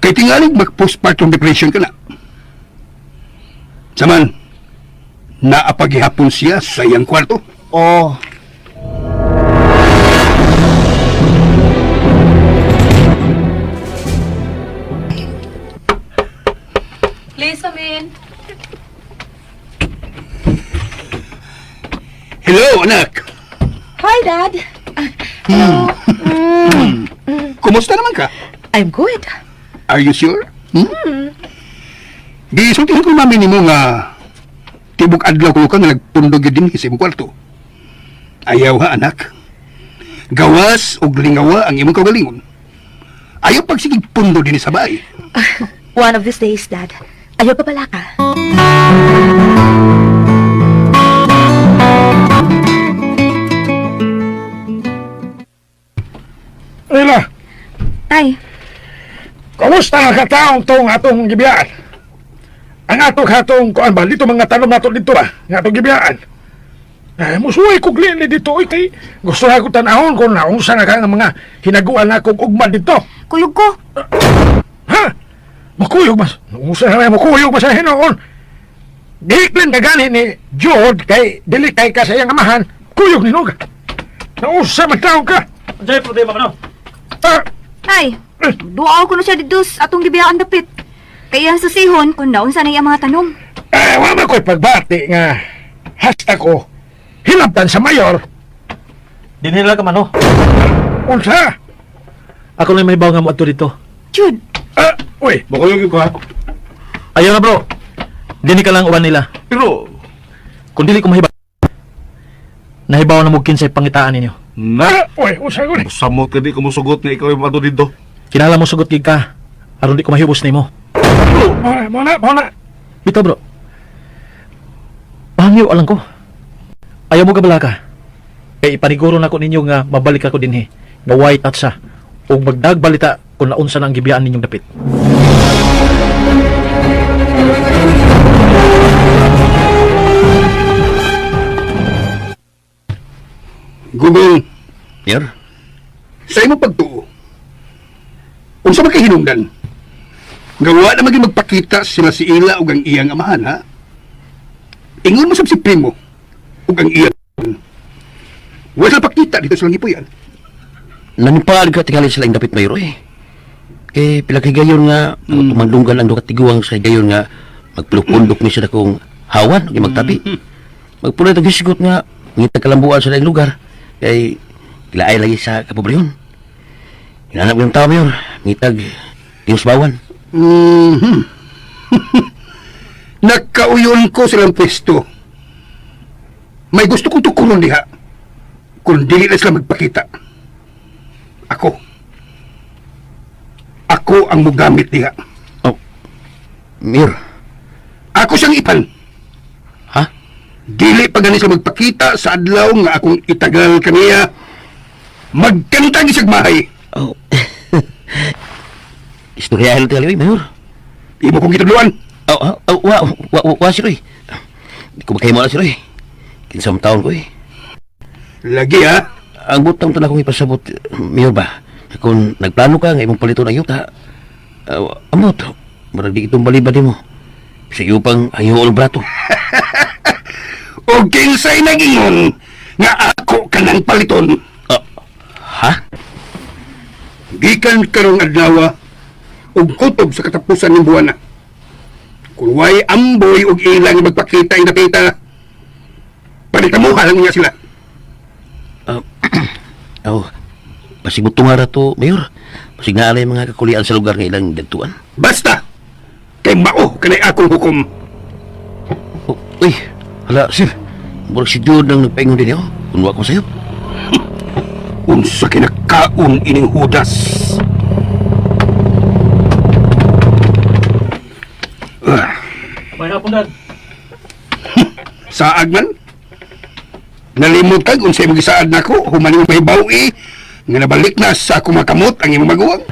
Kay tingalig mag-postpartum depression ka na. Saman, naapagihapon siya sa iyang kwarto. Oh. Please come in. Hello, anak. Hi, Dad. Kumusta naman ka? I'm good. Are you sure? Hmm? Gisultihan ko mami nimo nga tibok adlaw ko ka nga nagpundog gyud dinhi sa imong kwarto. Ayaw ha, anak. Gawas og lingawa ang imong kaugalingon. Ayaw pagsigig pundo dinhi sa bahay. One of these days, Dad. Ayaw pa pala ka. Ila, Tay, kumusta nga kataong tong atong gibiyaan? Ang atong hatong kuan ba dito mga tanom nato dito ba? Nga atong gibiyaan. Ay, musuway kog lili dito oy kay gusto na ko tan-ahon kung naunsa na ka nga mga hinaguan na kog ugma dito. kuyog ko. Ha? Makuyog mas. Unsa na makuyog mas sa hinuon. Giklin ka gani ni Jod kay dili kay ka sa iyang amahan. Kuyog ni Nuga. Nausa man taon ka. Unsay problema ka no? Ah, Tay, duaw ko na siya dito sa atong gibiyaan dapit. Kaya sa sihon kung naunsa na iya mga tanom. Eh, wa man ko'y pagbati nga hashtag ko hilabtan sa mayor. Dinhi lang ka man no. Unsa? Ako lang may nga mo adto dito. Jude, Ah, uy, Makuyog ko ha. Ayaw na bro. Dinhi ka lang uban nila. Pero, Kung dili ko mahibaw. Nahibaw na mo kinsay pangitaan ninyo. na, ah, uy, unsa ko ni? samot ka di kumusugot nga ikaw yung ato dito. Kinahanglan mo sugot gid ka aron di ko mahibos nimo. Mona, mona, mona. Bitaw bro. Pangyo alang ko. Ayaw mo kabala ka. Kay ipaniguro na ko ninyo nga mabalik ako dinhi. Nga white at sa ug magdagbalita kung naunsa na ang gibiyaan ninyong dapit. Gugong, Mayor, sa imong pagtuo, unsa man kay hinungdan? Nga wa na maging magpakita sila si Ila ug ang iyang amahan, ha? Ingon mo sab si Primo ug ang iyang. Wala pakita dito sa Langipuyan. Nanipaan ka tingali sila ang dapit, Mayor, eh. Kay pila kay gayon nga tumandunggan ang duha ka tiguang sa gayon nga magpulok-pundok ni sila kung hawan ug magtabi. Magpulay tag hisgot nga ngitag kalambuan sa laing lugar kay gilaay lagi sa kapobrehon. Hinanap yung tao, Mayor, ngitag tinusbawan. Nakauyon ko silang pwesto. May gusto kong tukuron diha. Kung dili na sila magpakita. Ako. Ako ang mugamit diha. Oh. Mayor, Ako siyang ipan. ha? Dili pa gani sila magpakita sa adlaw nga akong itagal kaniya. Magkantang isag mahay. Oh. Istoryahan lang tingali, oy, Mayor. Imo kong gitudluan. Oh, oh, oh, wa, wa, wa, wa, sir, oy. Di ko makahimo na, sir, oy. Kinsam taon ko, eh. Lagi ha. Ang butang to na akong ipasabot, Mayor ba? Kung nagplano ka nga imong paliton ang yuta, amot, murag di itong balibad nimo. Sa iyo pang hangihuol brato. O kinsay nagingon nga ako kanang paliton. Ah, ha? Gikan karong adlaw ug kutob sa katapusan ng buwan na. Kung way amboy og ilang magpakita ang dapita, palitamuha lang niya sila. Oh, basig mo tunga ra to, Mayor. Basig naa na yung mga kakulian sa lugar nga ilang dagtuan. Basta, kay mao kanay akong hukom. Oh, uy, hala, sir. Murag si Jude ang nagpaingon din, oh. Kunwa ko sa'yo. Unsa kinakaon ining hudas. Ah, May hapon dad. saag man. Nalimot kag unsa imong gisaad nako, human imong mahibaw-i nga nabalik na sa akong makamot ang imong maguwang.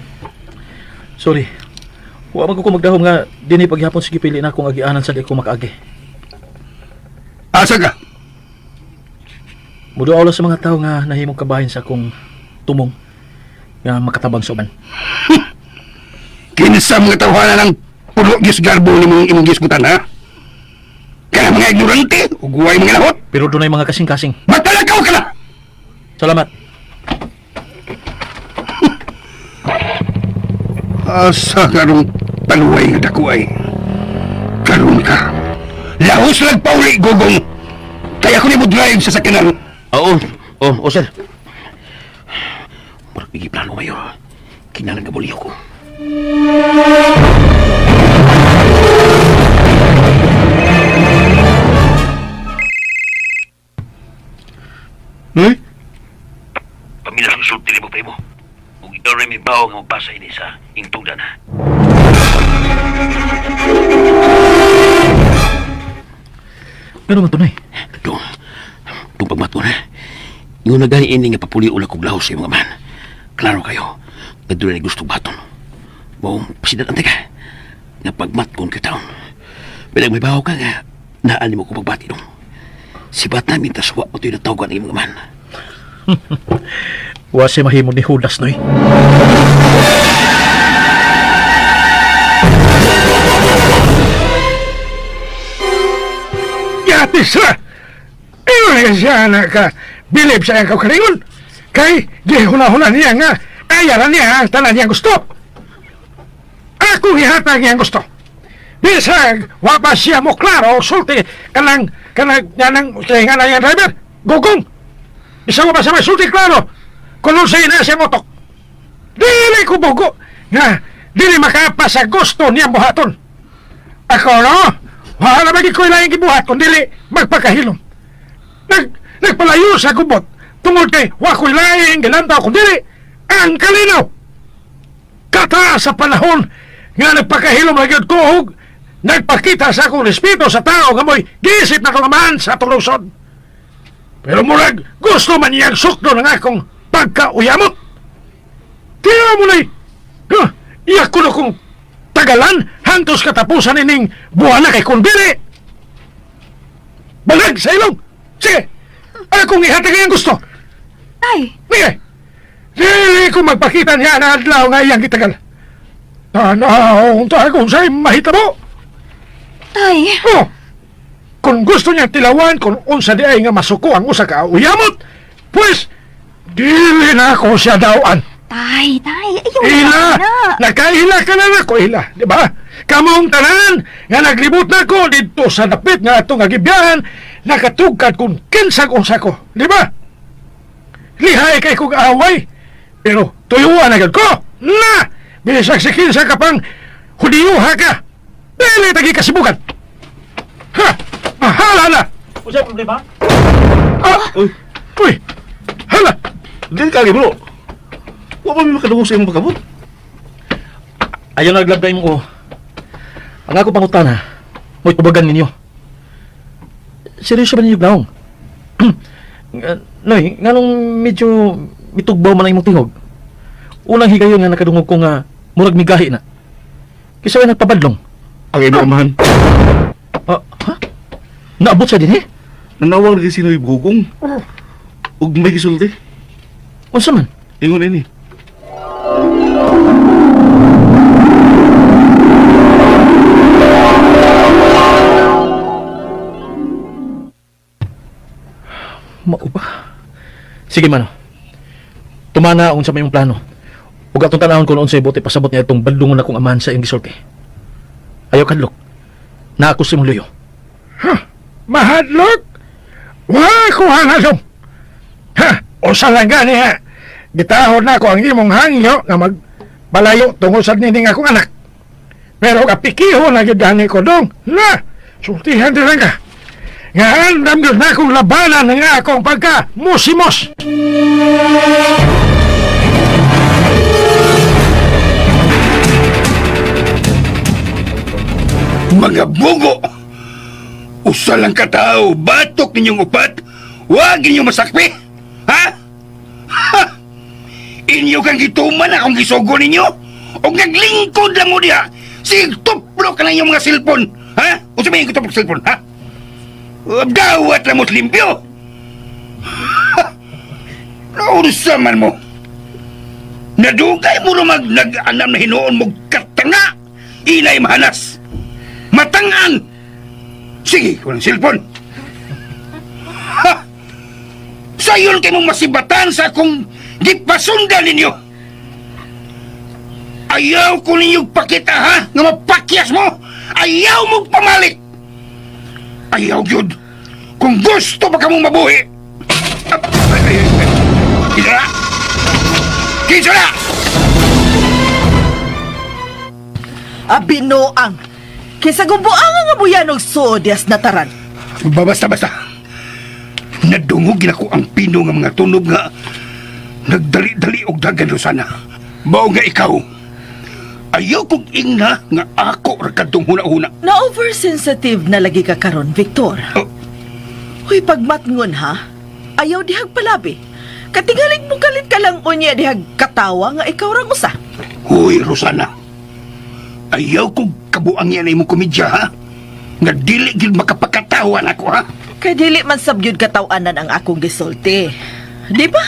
Sorry. Wa man ko magdahom nga dinhi paghapon sige pili na akong agianan sa di ko makaagi. Asa ka? Muduaw lang sa mga tao nga nahimong kabahin sa akong tumong nga makatabang sa uban. Kinsa mga tawhana ng puno gyud garbo nimong imong gisgutan ha? Kana mga ignorante ug way mga lahot. Pero dunay mga kasing-kasing. Matalakaw ka na. Salamat. Asa karong paluway nga dako ay. Karon ka. Lahos lang pauli gugong. Kaya ko nimo drive sa sakyanan. Oo, oh, oh, sir. Murag bigi plano, Mayor. Kinahanglan ka mulihok ko. Noy? Pamilas ang sulti ni mo, primo. Ug ikaw rin may bawo nga mapasa ini sa ingtugdan, ha? Pero man tunay. Dong, itong pagmato na. Yung na gani ini nga papuli ula kog lahos sa imong amahan. Klaro kayo, nga doon ay gusto baton. Maong pasidat ang teka, nga pagmatkon ka taon. Bilang may bawo ka nga, naan mo ko pagbati dong. Sibat namin tas wa mo ito'y natawagan ang imong amahan. Wa siya mahimo ni Judas, Noy. Yati sila! Iyo na siya na ka bilib sa iyang kaugalingon. Kay gihuna-huna niya nga ayaran niya ang tanan niyang gusto. Ako gihatag niyang gusto. Bisag wa pa siya mo klaro og sulti kanang kanang kanang kay nga na iyang driver. Gugong. Bisag wa pa siya sulti klaro. Kung unsay na siyang utok. Dili ko bugo nga dili makapa sa gusto niyang buhaton. Ako no, wala ba ko ilayang gibuhat kung dili magpakahilom. Nagpalayo sa gubot tungod kay wa ko'y laing gilantaw kung dili ang kalinaw. Kata sa panahon nga nagpakahilom na gyud ko og nagpakita sa akong respeto sa tao nga mo'y giisip na kong amahan sa atong lungsod. Pero murag gusto man niyang sukdo ng akong pagkauyamot. Tiyo mo na'y, huh, iyak ko na kong tagalan hangtos katapusan ining buwan na kay kundili. Balag sa ilong! Sige! Akong ihatag ang gusto! Tay, Sige! Dili ko magpakita niya na adlaw nga iyang gitagal. Tanaw, ta kung sa'y mahitabo. tay. Oh! Kung gusto niyang tilawan kung unsa di ay nga masuko ang usa ka uyamot, pues, dili na ako siya dawan. Tay, tay, ayaw Ila! na. Nakaila ka na nako, ila. Di ba? Kamong tanan nga naglibot na ko didto sa dapit nga atong agibyahan, nakatugkad kung kinsag unsa ko. Di ba? Lihay kay kong away. Pero tuyuan na gyud ko. Na! Bisag si kinsa ka pang Hudiyo ha ka. Dili tagi kasibukan. Ha! Mahala na! Unsay problema? Ah! Uy, Uy! Hala! dili ka bro. Wa pa mi makadungog sa imong pagkabot. Ayaw naglabday mo ko. Ang ako pangutana, mo'y tubagan ninyo. Seryoso ba ninyo gnaong? Noy, nganong medyo mitugbaw man ang imong tingog? Unang higayon nga nakadungog ko nga murag migahi na. Kisa way nagpabadlong. Ang imong amahan. Ah, ha? Naabot sa dinhi? Nanawag lagi si Noy Gugong. Ug may gisulti. Unsa man? Ingon ini. Mao ba? Sige mano. Tumana unsa may imong plano. Ug atong tan-awon kung unsay buti pasabot niya itong badlungon akong amahan sa iyong gisulti. Ayaw kadlok. Naa ko sa imong luyo. Mahadlok? Wa ko hangalong. Ha! Usa lang gani ha. Gitahod na ko ang imong hangyo nga magpalayo tungod sa nining akong anak. Pero kapikiho na gyud gani ko dong. Na! Sultihan din lang ka. Nga andam gyud na akong labanan nga akong pagka musimos. Mga bugo! Usa lang katao, batok ninyong upat, huwag ninyong masakpi! Ha? Ha! Inyo kang gituman akong gisugo ninyo? O naglingkod lang mo diha! Sig tuplo ka lang yung mga cellphone! Ha? Unsa may tuplok cellphone, ha? Dawat lang mo't limpyo! Ha! Naunsa man mo? Nadugay mo rumag nag-anam na hinuon mo katanga! Inay mahanas! Matangan! Sige, walang cellphone. Ha! Sayon kay mong masibatan sa akong gipasundan ninyo. Ayaw ko ninyong pakita, ha? Nga mapakyas mo! Ayaw mong pamalit! Ayaw, yun! Kung gusto pa ka mong mabuhi! Ay, ay, ay. Kinsa na! Kinsa na! Abinuang. Kaysa gumbuang nga buyanog suod yas nataran. Basta basta. Nadungog gina ko ang pino nga mga tunog nga nagdali-dali og dagan, Rosana. Mao nga ikaw. Ayaw kong ingna nga ako ra kadtong huna-huna. Na oversensitive na lagi ka karon, Victor. Oh. Huy, pagmatngon ha. Ayaw dihag palabi. Katingalig mo kalit ka lang unya dihag katawa nga ikaw rang usa. Huy, Rosana. Ayaw kong kabuang yan imong komedya, ha? Nga dili gid makapakatawa nako, ha? Kay dili man sab gyud kataw-anan ang akong gisulti. Di ba?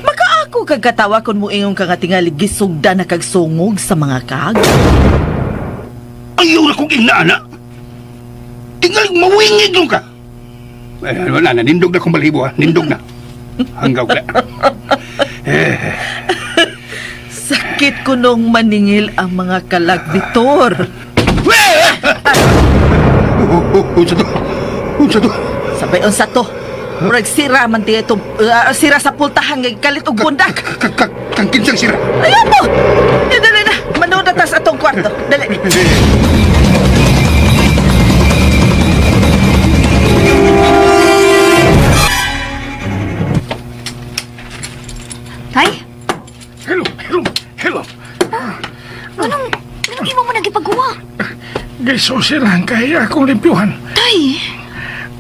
Makaako kag katawa kun moingon ka nga tingali gisugda na kag sungog sa mga kag. Ayaw na kong ingna, ana. Tingalig mawingig lang ka. Eh, wala na, nindog na kong balibo, ha? Nindog na. Hanggaw ka. Eh, Sakit ko nung maningil ang mga kalag, Victor. Unsa to? Unsa to? Sabay unsa to. Murag sira man tiya itong, sira sa pultahan nga kalit og bundak. Kang kinsang sira? Ayaw mo! Ya, dali na. Manood na ta sa atong kwarto. Dali. Tay, Hello, hello, hello. anong, anong imo mo nagipagawa? Gisusi lang kay akong limpyuhan. Tay,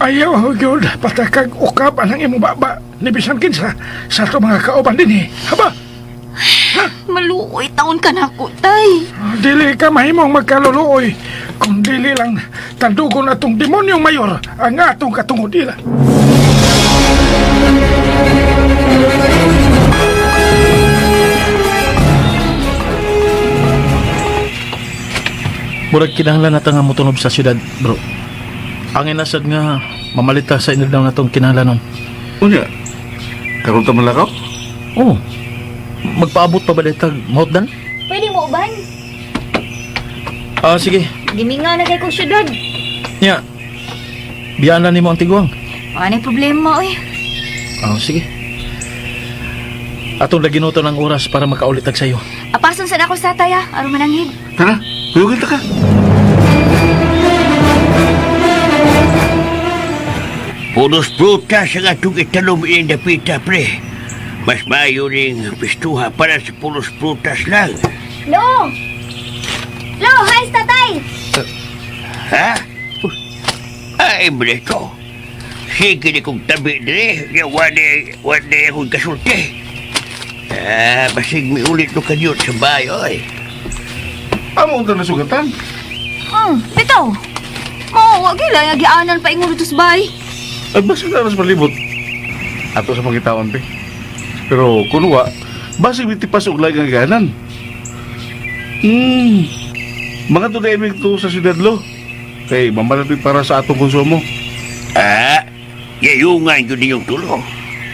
Ayaw, gyud, patakag ukab anang imong baba ni bisan kinsa sa ato mga kauban dinhi. Haba, maluoy taon ka na ako, tay. dili ka mahimong magkaluluoy kung dili lang tandugon atong demonyong mayor ang atong katungod ila. Murag kinahanglan na ta nga motunob sa syudad, bro. Ang inasad nga mamalita sa inildaw na tong kinahanglanon. Unya, karon ta malakaw? Oh. Magpaabot pa ba ditag mautdan? Pwede mo uban? Ah, sige. Giminga na kay kong syudad. Nya. Biyaan lang nimo ang tiguang. Ano problema, oy? Ah, sige. Atong laginuto ng oras para makaulit tag sayo. Apason sa ako sa taya, aron mananghid. Tara, kuyugin ta ka. Pulos prutas ang atong itanom iyang dapita, pre. Mas maayo ning pistuha para sa pulos prutas lang. Lo! Lo, hi, tatay! Ha? Ay, ito. Sige ni kong tabi dire. Ya, wala, wala akong kasulti. Ah, basig may ulit no kanyot sa bayo, ay. Amo unta nasugatan. Bitaw. Mo, wag gila, gianan pa ingon dito sa bay. Ay basig na aras palibot. Ato sa pangitawan be. Pero kunwa, basig mitipas og laing ang ganan. Mga tunay to sa syudad lo. Kay mamalapit para sa atong konsumo. Ah, yayungan yun niyong tulo.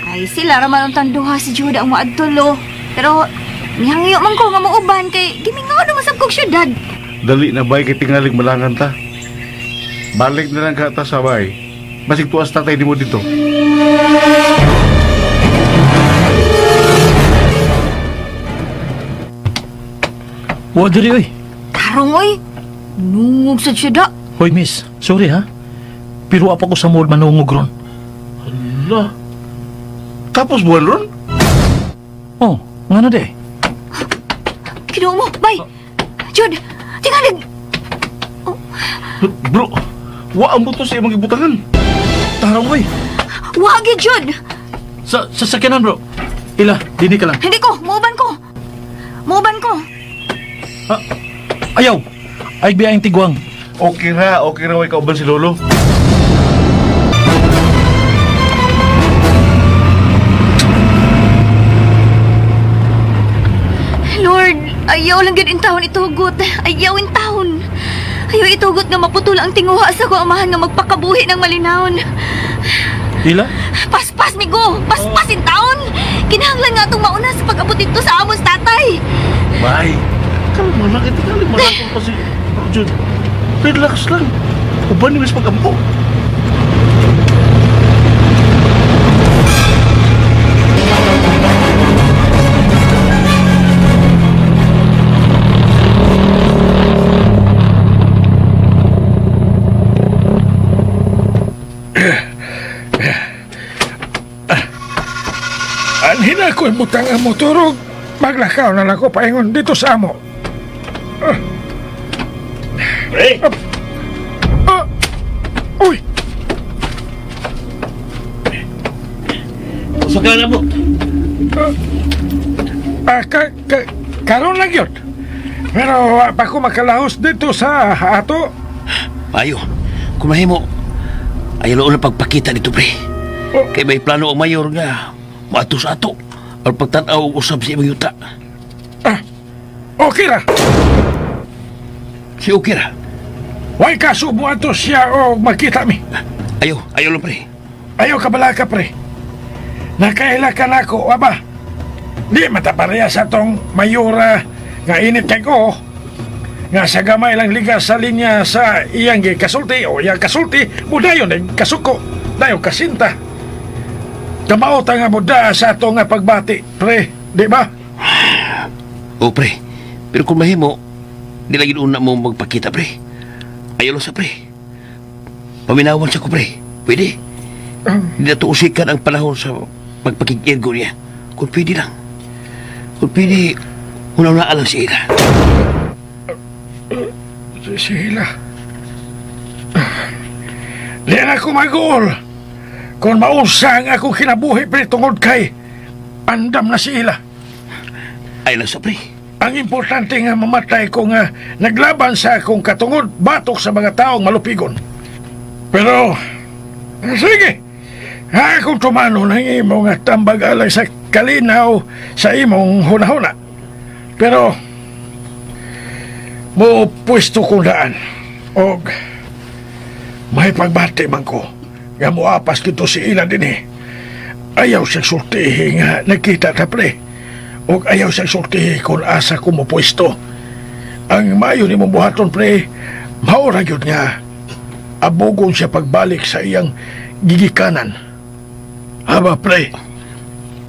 Ay, sila ra man ang tanduha si Judah ang maadtulo. Pero, mihangyo man ko nga mauban kay gimingaw na masab kog syudad. Dali na bay kay tingalig malangan ta. Balik na lang ka ta sa bay. Basig tuas tatay nimo dito. Wa diri oy. Tarong oy. Nungog sa syudad. Hoy miss, sorry ha. Pero apa ko sa mall manungog ron. Hala. Tapos buwan ron? Oh, ngano de? Kinuha mo, bay. Jude, tingalig. Bro, wa ang buto sa imong gibutangan. Tarong oy. Wagi, Jude. Sa sasakyanan bro. Ila, dini ka lang. Hindi ko, muuban ko. Muuban ko. Ah, ayaw. Ay biyayang tigwang. Okay ra way kauban si Lolo. Lord, ayaw lang gyud intawon itugot. Ayaw intawon. Ayaw itugot nga maputol ang tinguha sa ko amahan nga magpakabuhi ng malinawon. Ila? Paspas, migo! Paspas in taon! Kinahanglan nga itong mauna sa pag-abot dito sa amos tatay! Bay. Kalma lang, kay tingalig malangan pa si Bro Jude. Relax lang. Uban ni Miss Pagampo. Ako ibutang ang motor ug maglakaw na lang ko paingon dito sa amo. Pre! Ah! Uy! Usa ka na mo. Ah, karon lang yun. Pero wa pa ko makalahos dito sa ato. Ayo, kung mahimo, ayaw na pagpakita dito, pre. Oh. Kay may plano ang mayor nga moadto sa ato. Ang pagtan-aw og usab sa imong yuta. Ah, okay ra. Si okay ra. Way kaso mo ato siya o magkita mi. Ayo, ayo lang, pre. Ayaw ka bala ka, pre. Nakaila ka na ako, aba. Di matapareha sa tong mayora nga init kay ko. Nga sa gamay lang liga sa linya sa iyang kasulti o iyang kasulti, mudayon ay kasuko, dayon kasinta. Kamao ta nga muda sa ato nga pagbati, pre, di ba? O, pre. Pero kung mahimo, di lagi una mo magpakita, pre. Ayaw lang sa pre. Paminawan sa ko, pre. Pwede. Di na tuusikan ang panahon sa pagpakig-irgo niya. Kung pwede lang. Kung pwede, una-una lang si Ila. Si Hila. Di na ako mag-uol. Kung mausa ang akong kinabuhi, pre, tungod kay andam na si Ila. Ayaw lang sa pre. Ang importante nga mamatay ko nga naglaban sa akong katungod batok sa mga taong malupigon. Pero, sige, akong tumano ng imong nga tambag alang sa kalinaw sa imong hunahuna. Pero, mo pwesto kong daan og may pagbati man ko nga moapas kito si ila din eh. Ayaw siya sultihi nga nagkita ta pre. Og ayaw siya sultihi kung asa ko mo pwesto. Ang mayo ni mong buhaton pre, maura gyud nga abugon siya pagbalik sa iyang gigikanan. Haba pre.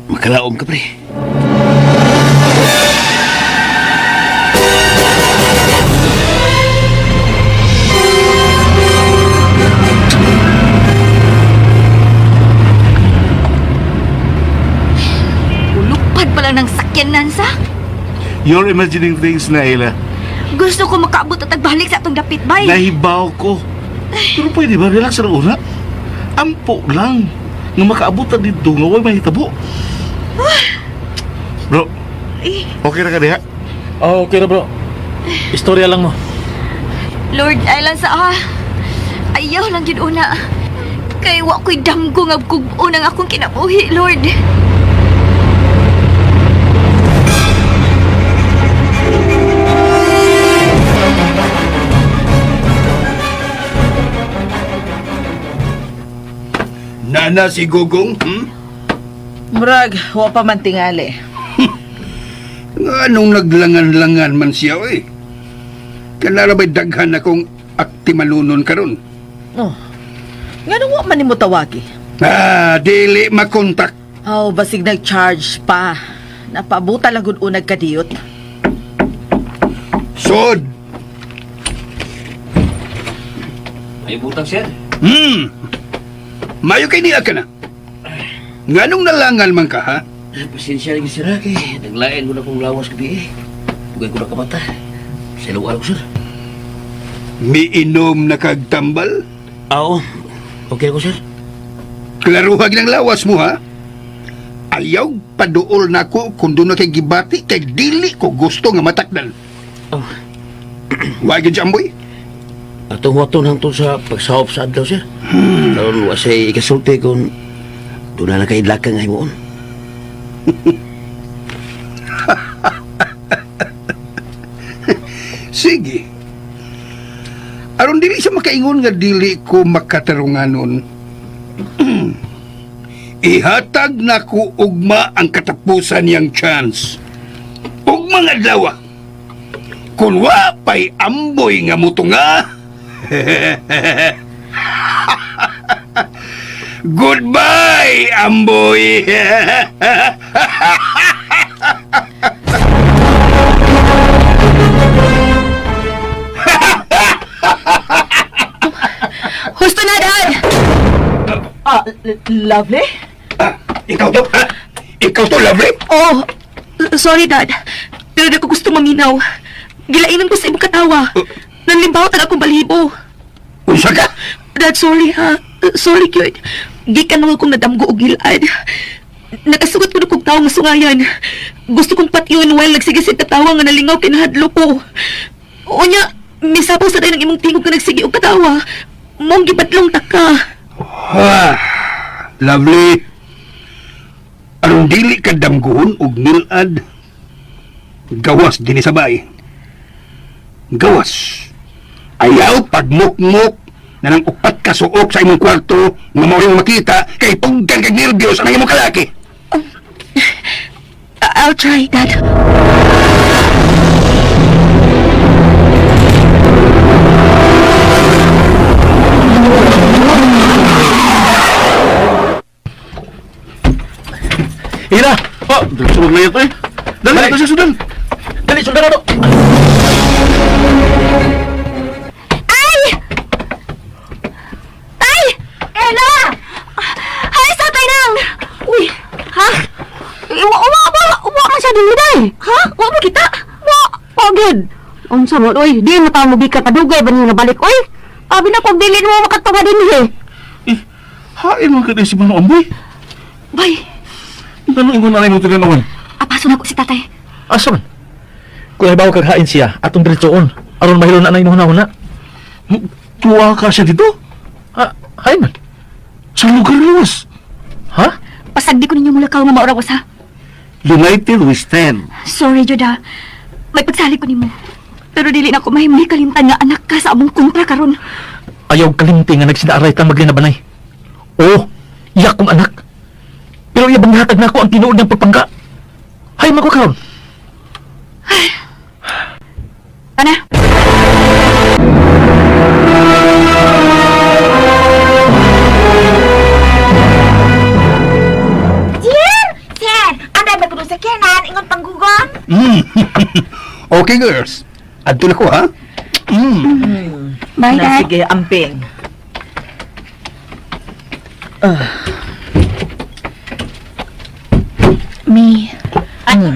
Makalaom ka, pre. Ulupad pa lang ng sakyanan sa. You're imagining things na, Ella. Gusto ko makaabot at nagbalik sa atong dapit, bay. Nahibaw ko. Pero pwede ba? Relax lang una. Ampo lang. Nga makaabot ta dito nga way mahitabo. Bro, okay ra ka diha? Oh, okay ra bro. Istorya lang mo. Lord, ay lang sa ah. Ayaw lang yun una. Kay wa ko'y damgo nga kug-on ang akong kinabuhi, Lord. Nana si Gugong, Murag, wa pa man tingali. Nga anong naglangan-langan man siya, oy. Kanara ba'y daghan akong aktimalunon karon? Oh. Nganong wa man nimo tawagi? Ah, dili makontak. Oh, basig nag-charge pa. Napabuta lang gud unag kadiyot. Sod! Ay, butang, sir. Mayo kay niya ka na. Nganong nalangan man ka, ha? Pasensya lagi, sir, ha? Kay naglain ko na kong lawas gabi, eh. Tugay ko na kamata. Sa lugar ko, sir. Miinom na kag tambal? Oo. Okay ako, sir. Klaruhag ng lawas mo, ha? Ayaw paduol nako kung doon na kay gibati kay dili ko gusto nga matakdan. Oh. Wa gyud siya, amboy. Atong waton hangtod sa pagsahop sa adlaw, sir. Karon wa say ikasulti kung doon na kay lakang nga himuon. Sige. Aron dili siya makaingon nga dili ko makatarunganon. Ihatag na ko ugma ang katapusan niyang chance. Ugma nga adlaw. Kung wa pa'y amboy nga mutunga. Goodbye, amboy. Husto na, Dad! Ah, lovely? Ah, ikaw to, ha? Ikaw to, lovely? Oh, sorry, Dad. Pero di ko gusto maminaw. Gilainan ko sa imong katawa. Nanlimbaw ang akong balibo. Unsa ka? Dad, sorry ha. Sorry, gyud. Gikan naman kong nadamgo og gilad. Nakasugat ko na kong tao nga sungayan. Gusto kong patyon while nagsige sa katawa nga nalingaw kinahadlo ko. Unya, misapaw sa ng imong tingog nga nagsige og katawa. Mong gibatlong taka. Ah, lovely. Anong dili ka damgohon og nilad? Gawas dinhi sa bay. Gawas. Ayaw pagmukmuk na nang upat ka suok sa imong kwarto nga mao rin makita kay puggan kag nervyos ang imong kalaki. I'll try, Dad. Ila! Ah, diretso maglayot eh. Dali, Dali. ito siya sudan. Dali, sundan na to! Ay! Tay! Ella! Hay sa tay nang! Uy, ha? Wa wa wa wa man siya dili day. Ha? Wa mo kita? Wa, wa gyud. Unsa mo oy, di mo ta mo gikan padugay ba niyo nabalik oy? Abi na kog dili mo makatunga dinhi. Eh, hain man ka si Manong Amboy. Bay, Ano ingon na imong tinanawan? apaso na ko si tatay. Asa man? Kung halimbawa kaghain siya, atong diretsoon. Aron mahilo na na imong hunahuna. Tuwa ka siya dito? Ha, hain man. Sa lugar luwas. Ha? Pasagdi ko ninyo mulakaw nga maura ko sa. United we stand. Sorry, Judah. May pagsalig ko nimo. Pero dili na ko mahimong kalimtan nga anak ka sa among kontra karon. Ayaw kalimti nga nagsinaaray tang maglinabanay. Oo, iya kong anak. Pero iya bang hatag na ako ang tinuod ng pagpangka? Hay man ko karon. Ana? Sir! Sir! Anday ba kuno sa kenan? Ingon panggugong? Mm. Okay, girls. Adto na ko ha. Bye, Na, Dad. sige, amping. Mi, Ay, ma,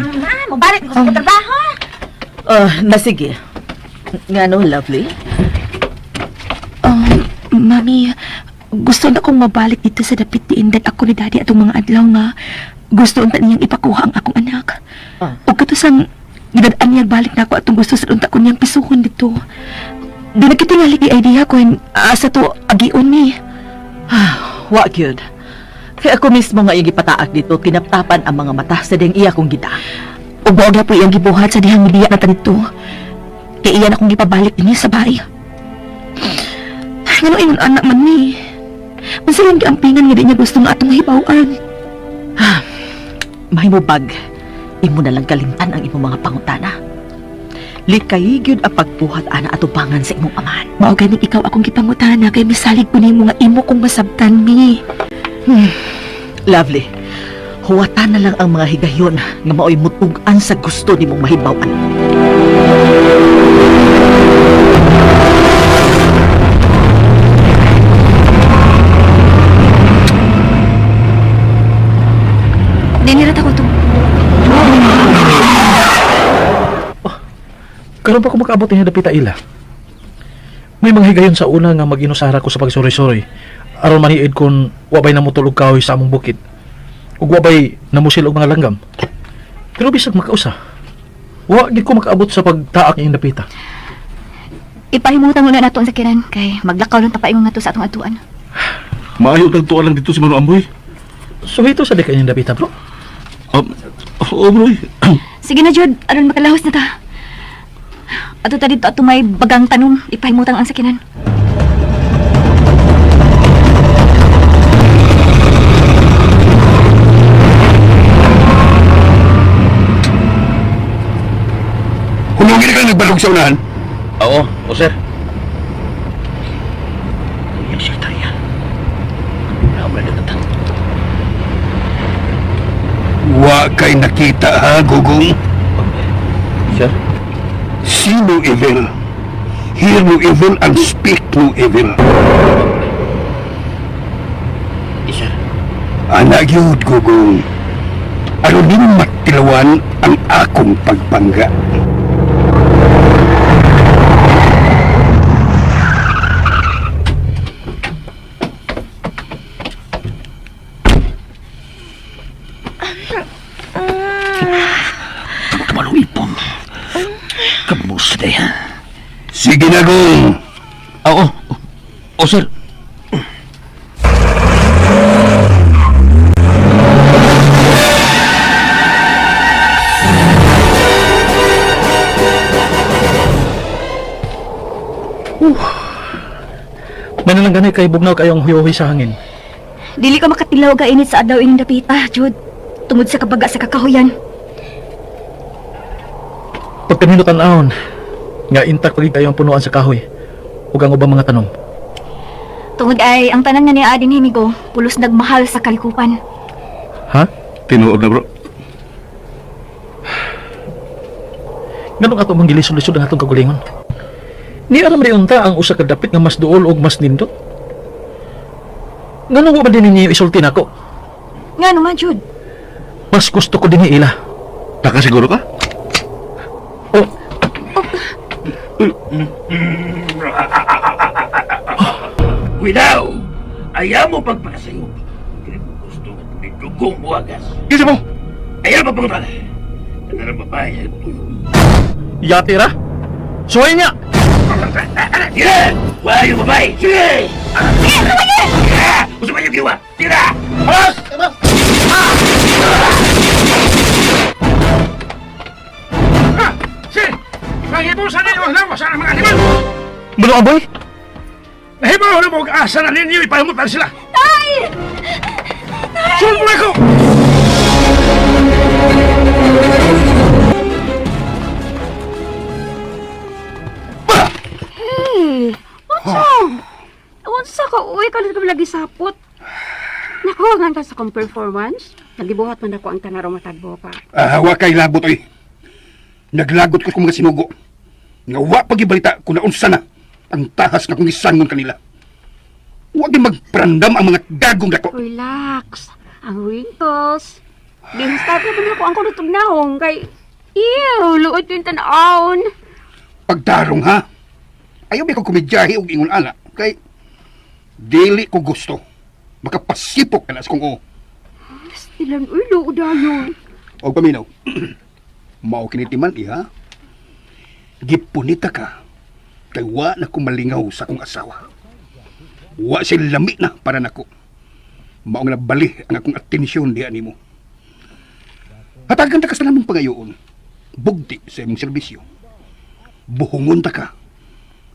mabalik ko sa trabaho. Na sige. Nga no, lovely. Mami, gusto na kong mabalik dito sa dapit diin dad ako ni Daddy atong mga adlaw nga gusto unta niyang ipakuha ang akong anak. Ah. Ug katusang gidad-an niya balik na ako atong gusto sa unta ko niyang pisuhon dito. Di na kitingali kay idea ko asa to agion mi. Wa gyud. Kaya ako mismo nga iyang gipataak dito, tinaptapan ang mga mata sa diyang iya kong gita. Ug mao po iyang gibuhat sa dihang mibiya na ta dito. Kay iyan akong gipabalik dinhi sa bahay. Ngano ingon anak man mi. Unsa lang giampingan nga di niya gusto nga atong hibaw-an. Mahimubag, imo na lang kalimtan ang imong mga pangutana. Likay gyud ang pagbuhat ana atubangan sa imong amahan. Mao ganing ikaw akong gipangutana kay misalig ko nimo nga imo kong masabtan mi. Lovely. Huwatan na lang ang mga higayon nga maoy mutug-an sa gusto nimong mahibaw-an. Dinirat ako to. Karon pa ko makaabot niya dapita ila. May mga higayon sa una nga maginusara ko sa pagsuroy-suroy. Aron maniid kon wabay namutulog kahoy sa among bukid. Ug wabay namusil og mga langgam. Pero bisag makausa. Wa gid ko makaabot sa pagtaak niyang dapita. Ipahimutan mo na nato ang sakiran kay maglakaw lang ta paingon ngadto sa atong atuan. Maayo tagtuwa lang dito si Manong Amboy. So ito sa di kanyang dapita, bro. Oo, bro. eh. Sige na, Jud, aron makalahos na ta. Ato ta dito ato may bagang tanong, ipahimutan ang sakinan. Hulugin ka nagbalog sa unahan. Oo, o sir. Yung sir Tarian. Wa kay nakita ha, Gugong. Sir? See no evil. Hear no evil and speak no evil. Eh, sir. Anak yun, Gugong. Aron di mo matilawan ang akong pagpangga. Tumalong ipon. Kamusta day, ha? Sige na, Gong. Oo. O, sir. Manalang ganay kay bugnaw kayong huyohoy sa hangin. Dili ka makatilaw ka init sa adlaw ining dapita, Jud. Tungod sa kabaga sa kakahuyan. Pagkanino tan-awon, nga intak pagid kayo ang punuan sa kahoy ug ang ubang mga tanom. Tungod ay ang tanan nga ni Adin Himigo pulos nagmahal sa kalikupan. Ha? Tinuod na bro. Nganong ato mang gilisod-lisod ang atong kagulingon? Ni aram ri unta ang usa ka dapit nga mas duol ug mas nindot. Nganong wa man din ninyo isulti nako? Nga naman, Jud. Mas gusto ko dinhi ila. Nakasiguro ka? Oh. Widaw! Ayaw mo pagpakasayop. Kaya mo gusto nga tumidugong buwagas. Kisa mo! Ayaw pa pangutana. Tanarang babae ay tuyo. Yati ra. Suway niya. Tira! Wala yung babae! Sige! Sige! Tira! Gusto ba yung giwa? Tira! Ha! Si! Pangibusan ninyo ang lawas ang mga animal! Bulo boy. Nahibaw na mo asa na ninyo ipahimutan sila! Tay! Sulod mo ako! Hey, unsa? Unsa ka uy kalit ka lagi sapot. Nakuha nga ta sa kong performance. Nagibuhat man ako ang tanaro matagbo pa. Ah, wa kay labot oy. Naglagot ko sa mga sinugo. Nga wa pagibalita kung naunsa na ang tahas nga kong isangon kanila. Wa gyud magprandam ang mga gagong dako. Relax. Ang wrinkles. Gihistat na man ako ang kunutog nahong kay Ew, luot yung tanawon. Pagtarong ha. Ayaw ba ko komedyahe og ingon ana kay dili ko gusto. Makapasipok ka na sa kong oo. Ilan uy, luod dayon. Og paminaw. Mao kinitiman iha. Gipunita ka kay wa na ko malingaw sa akong asawa. Wa siya lami na para nako. Mao nga nabali ang akong atensyon diha nimo. Hatagan ta ka sa namong pangayoon. Bugti sa imong serbisyo. Buhungon ta ka.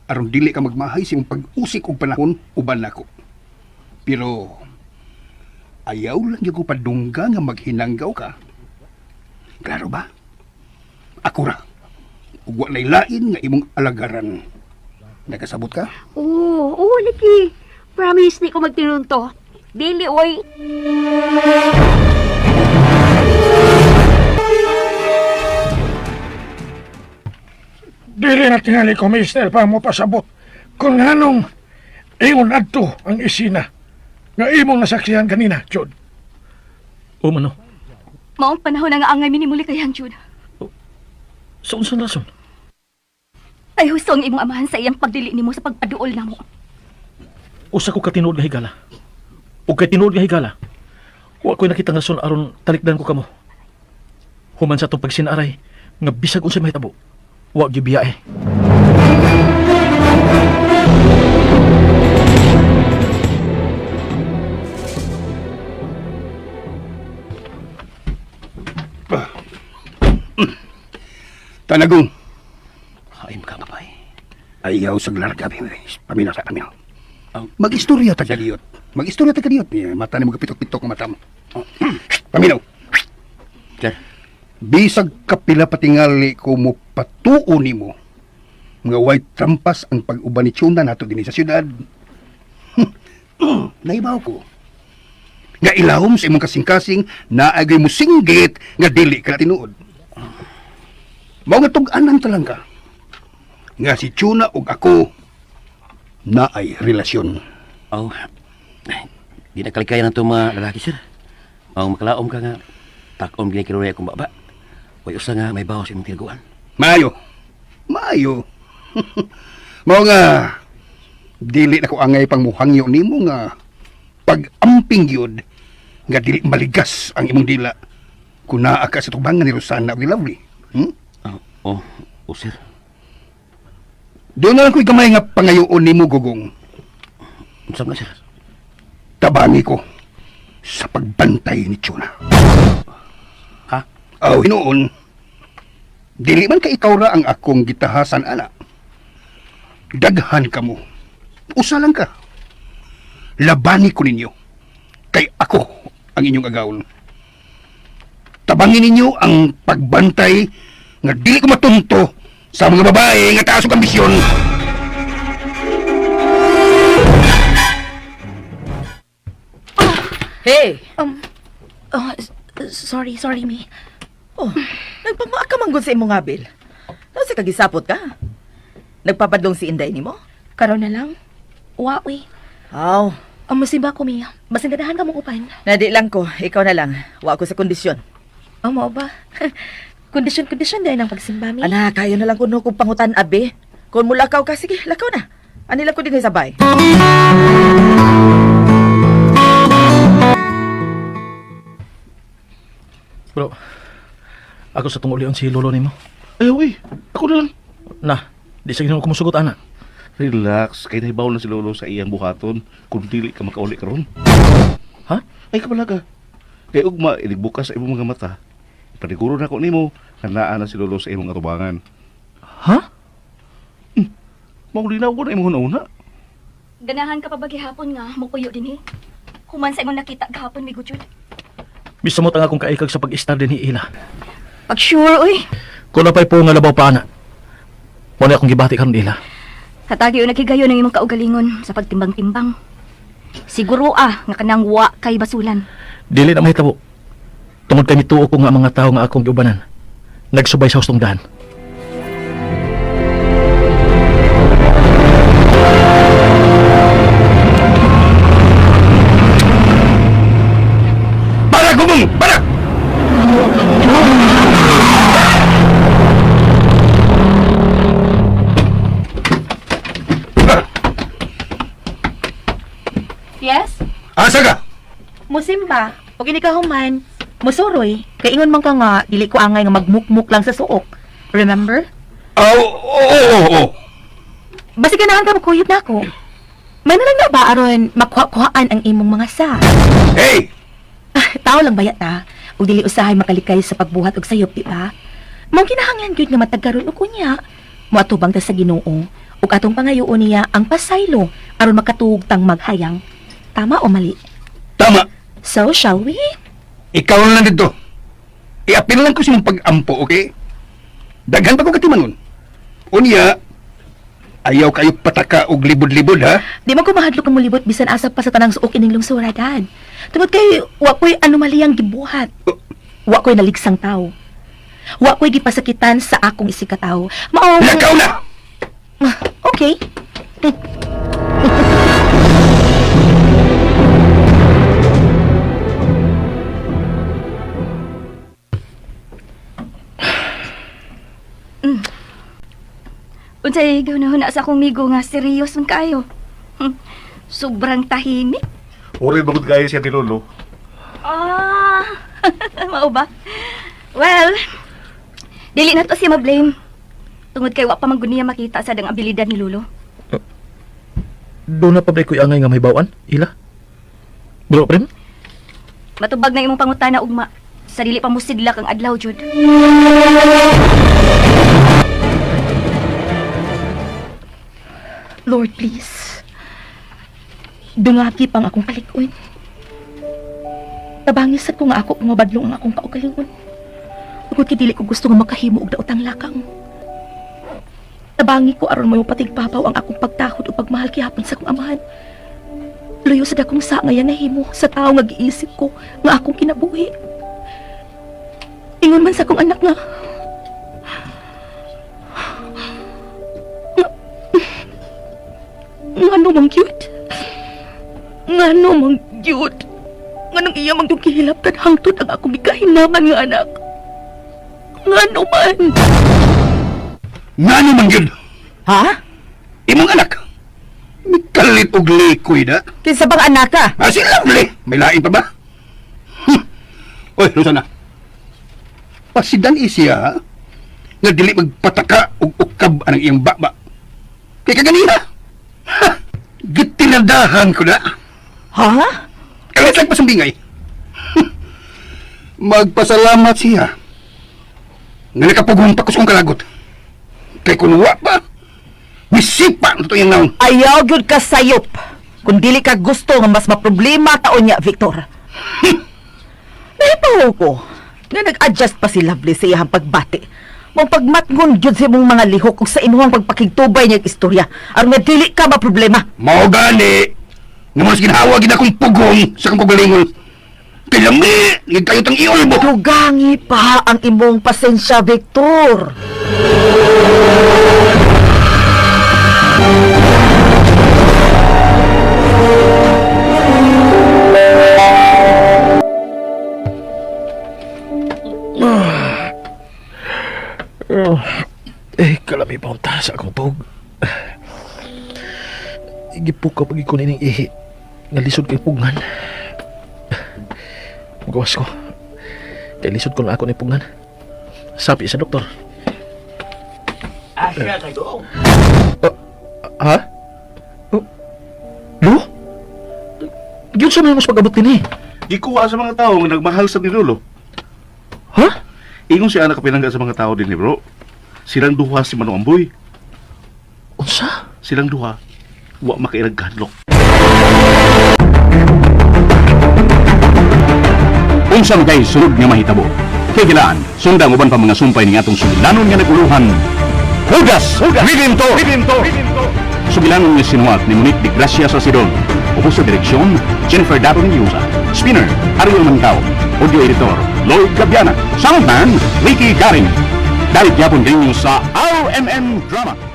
Aron dili ka magmahay sa imong pag-usik og panahon uban nako. Pero ayaw lang gyud ko padungga nga maghinanggaw ka. Klaro ba? Ako ra. Ug wa lain nga imong alagaran. Nakasabot ka? Oo, oo, lagi. Promise, di ko magtinunto. Dili, oy. Dili na tingali ko, mister, pa mo pasabot. Kung anong ingon adto ang isina nga imong nasaksihan kanina, Jod. O mano. Maong panahon na nga angay minimuli kay Jud. Sa unsang rason? Ay husto ang imong amahan sa iyang pagdili nimo sa pagpaduol namo. Usa ko ka tinuod nga higala. Ug kay tinuod nga higala. Wa ko'y nakita nga rason aron talikdan ko kamo. Human sa atong pagsinaaray nga bisag unsay mahitabo, wa gyud biyahe. Tanagong. Haim ka, babae. Ayaw sa larga. Paminaw sa paminaw. Mag-istorya ta kadiyot. Mag-istorya ta kadiyot. Eh, mata ni mga pitok-pitok ang mata mo. Paminaw. Sir. Bisag kapila patingali ko mo patuo nimo nga way trampas ang pag-uban ni Chuna nato dinhi sa syudad. Naibaw ko. Nga ilawom sa imong kasing-kasing naagay mo singgit nga dili ka na tinuod. Mao nga tug-anan ta lang ka. Nga si Chuna ug ako naay relasyon. Oh, di na kalikayan na itong mga lalaki, sir. Ang makalaom ka nga. Takom gini kinunay akong baba. Way usa nga may bawas imong tinaguan. Maayo. Maayo. Mao nga dili na ko angay pangmuhangyo nimo nga pag-amping gyud nga dili maligas ang imong dila kung naa ka sa tubangan ni Rosana ug ni Lovely. Hmm? Oh, oh, oh sir. Doon na lang ko'y gamay nga pangayoon nimo Gugong. Unsa man sir? Tabangi ko sa pagbantay ni Chona. Ha? Aw, hinuon. Dili man ka ikaw ra ang akong gitahasan, ana. Daghan ka mo. Usa lang ka. Labani ko ninyo. Kay ako ang inyong agawon. Tabangin ninyo ang pagbantay nga dili ko matunto sa mga babae nga taas og ambisyon. Hey! Oh, sorry, sorry, mi. Oh, nagpamaa ka manggod sa imong abil. Ano sa kagisapot ka? Nagpapadlong si Inday nimo? Karon na lang. Wa, uy. Aw, Ang musimba ko, mi. Basin ganahan ka mong upan. nadi lang ko. Ikaw na lang. Wa ko sa kondisyon. Oh, mao ba? Kondisyon-kondisyon dahil ang pagsimba, mi. Ana, kayo na lang kuno kung pangutan abi. Kung mulakaw ka, sige, lakaw na. Anila ko din sabay. Bro, ako sa tungolion si lolo nimo. Ayaw eh, ako na lang. Na, di sa Ginoo ko musugot ana. Relax, kay nahibaw na si Lolo sa iyang buhaton kung dili ka makauli karon. Ha? Ay kabalaga. Kay ugma inigbukas sa imong mga mata. Paniguro na ko nimo nga naa na si Lolo sa imong atubangan. Ha? Mao linaw ko na imong una. Ganahan ka pa ba gihapon nga mukuyo dinhi? Human sa imong nakita gahapon migo jud. Bisamot ang akong kaikag sa pag-istar din ni Ila. Pag sure uy. Kung napay po nga labaw pa ana. Mo na akong gibati karon ila. Hatagi og naghigayon ang imong kaugalingon sa pagtimbang-timbang. Siguro ah nga kanang wa kay basulan. Dili na mahitabo. Tungod kay mituo ko nga mga tawo nga akong giubanan. Nagsubay sa hustong daan. Para Gugong! Para! Yes? Asa ka? Musimba. O gini ka human. Musuroy. Kay ingon man ka nga, dili ko angay nga magmukmuk lang sa suok. Remember? Oo, oo, oo, oo. Basi ganahan ka magkuyod na ako. May nalang na ba aron makuha-kuhaan ang imong mga sa? Hey! Ah, tao lang bayat ta. Ug dili usahay makalikay sa pagbuhat og sayop, di ba? Mao kinahanglan gyud nga matagkaron og unya. Moatubang ta sa Ginoo ug atong pangayoon niya ang pasaylo aron makatuog tang maghayang. Tama o mali? Tama. So, shall we? Ikaw na lang dito. Iapil lang ko sa imong pag-ampo, okay? Daghan pa ko katimangon. Unya, ayaw kayo pataka og libod-libod, ha? Di man ko mahadlok ang mulibot bisan asa pa sa tanang suok ining lungsura, Dad. Tungod kay wa ko'y anomaliyang gibuhat. Wa ko'y naligsang tao. Wa ko'y gipasakitan sa akong isikataw. Mao. Lakaw na! Okay. Unsay gihunahuna sa akong migo nga serious man kaayo. Sobrang tahimik. Uri bagod kayo siya ni Lolo. Ah, mao ba? Well, dili na to siya ma-blame. Tungod kay wa pa man gud niya makita sa dang abilidad ni Lolo. Doon na pa ba ko'y angay nga mahibawan, Ila? Bro, prem? Matubag na imong pangutana ugma. Sa dili pa mo sidlak ang adlaw jud. Lord, please. Dungagi pang akong kalikon. Tabangis sad ko nga ako pangabadlong ang akong kaugalingon. Tungod kay dili ko gusto nga makahimo og daotang lakang. Tabangi ko aron mo patigpapaw ang akong pagtahod o pagmahal gihapon sa akong amahan. Luyo sa dakong sa nga yan nahimo sa tao nga giisip ko nga akong kinabuhi. Ingon man sa akong anak nga ngano mang cute? Ngano mang cute? Nganong iya man gyud gihilabtan hangtod ang akong gikahinaman nga anak? Ngano man? Ngano man gyud? Ha? Imong anak. Mikalit og likoy na. Kinsa bang anak ka? Ah, si Lovely. May lain pa ba? Oy, Rosana. Pasidan siya, ha? Nga dili magpataka og ukab anang iyang baba. Kay kaganina. Ha! Gitinadahan ko na. Ha? Kalit lang pasumbingay. Magpasalamat siya. Nga nakapugong pa ko sa kong kalagot. Kay kunwa pa. Misipa na to iyang naon. Ayaw gyud ka sayop. Kung dili ka gusto nga mas maproblema ka unya, Victor. Nahibaw ko nga nag-adjust pa si Lovely sa iyang pagbati. Mong pagmatngon gyud sa imong mga lihok ug sa imuhang pagpakigtubay niyang istorya aron nga dili ka maproblema. Mao gani. Nga mas ginhawa gid akong pugong sa akong kagalingon. Kay lami, gid kayo tang iulbo. Dugangi pa ang imong pasensya, Victor. Eh, kalami pa unta sa akong tug. Gipuka pag ko nining ihi. Nga lisod kay pugnan. Magawas ko. Kay lisod ko na ako ni pugnan. Sabi sa doktor. Asa ka dong? Ha? Oh, Lo? Gyud sa mas pag-abot dinhi. Gikuha sa mga tao nga nagmahal sa ni Lolo. Ha? Ingon siya nakapinangga sa mga tao din ni bro. Silang duha si Manong Amboy. Unsa? Silang duha. Wa makailag kahadlok. Unsa man kay sunod nga mahitabo? Higilaan, sundang uban pa mga sumpay ning atong sugilanon nga naguluhan. Hugas! Redemptor! Redemptor! Sugilanon nga sinuwat ni Monique de Gracia sa Sidon. Ubos sa direksyon, Jennifer Daton Yusa. Spinner, Ariel Mancao. Audio editor, Lloyd Gabiana. Soundman, Ricky Garing. Dalit yapon ninyo sa RMN Drama.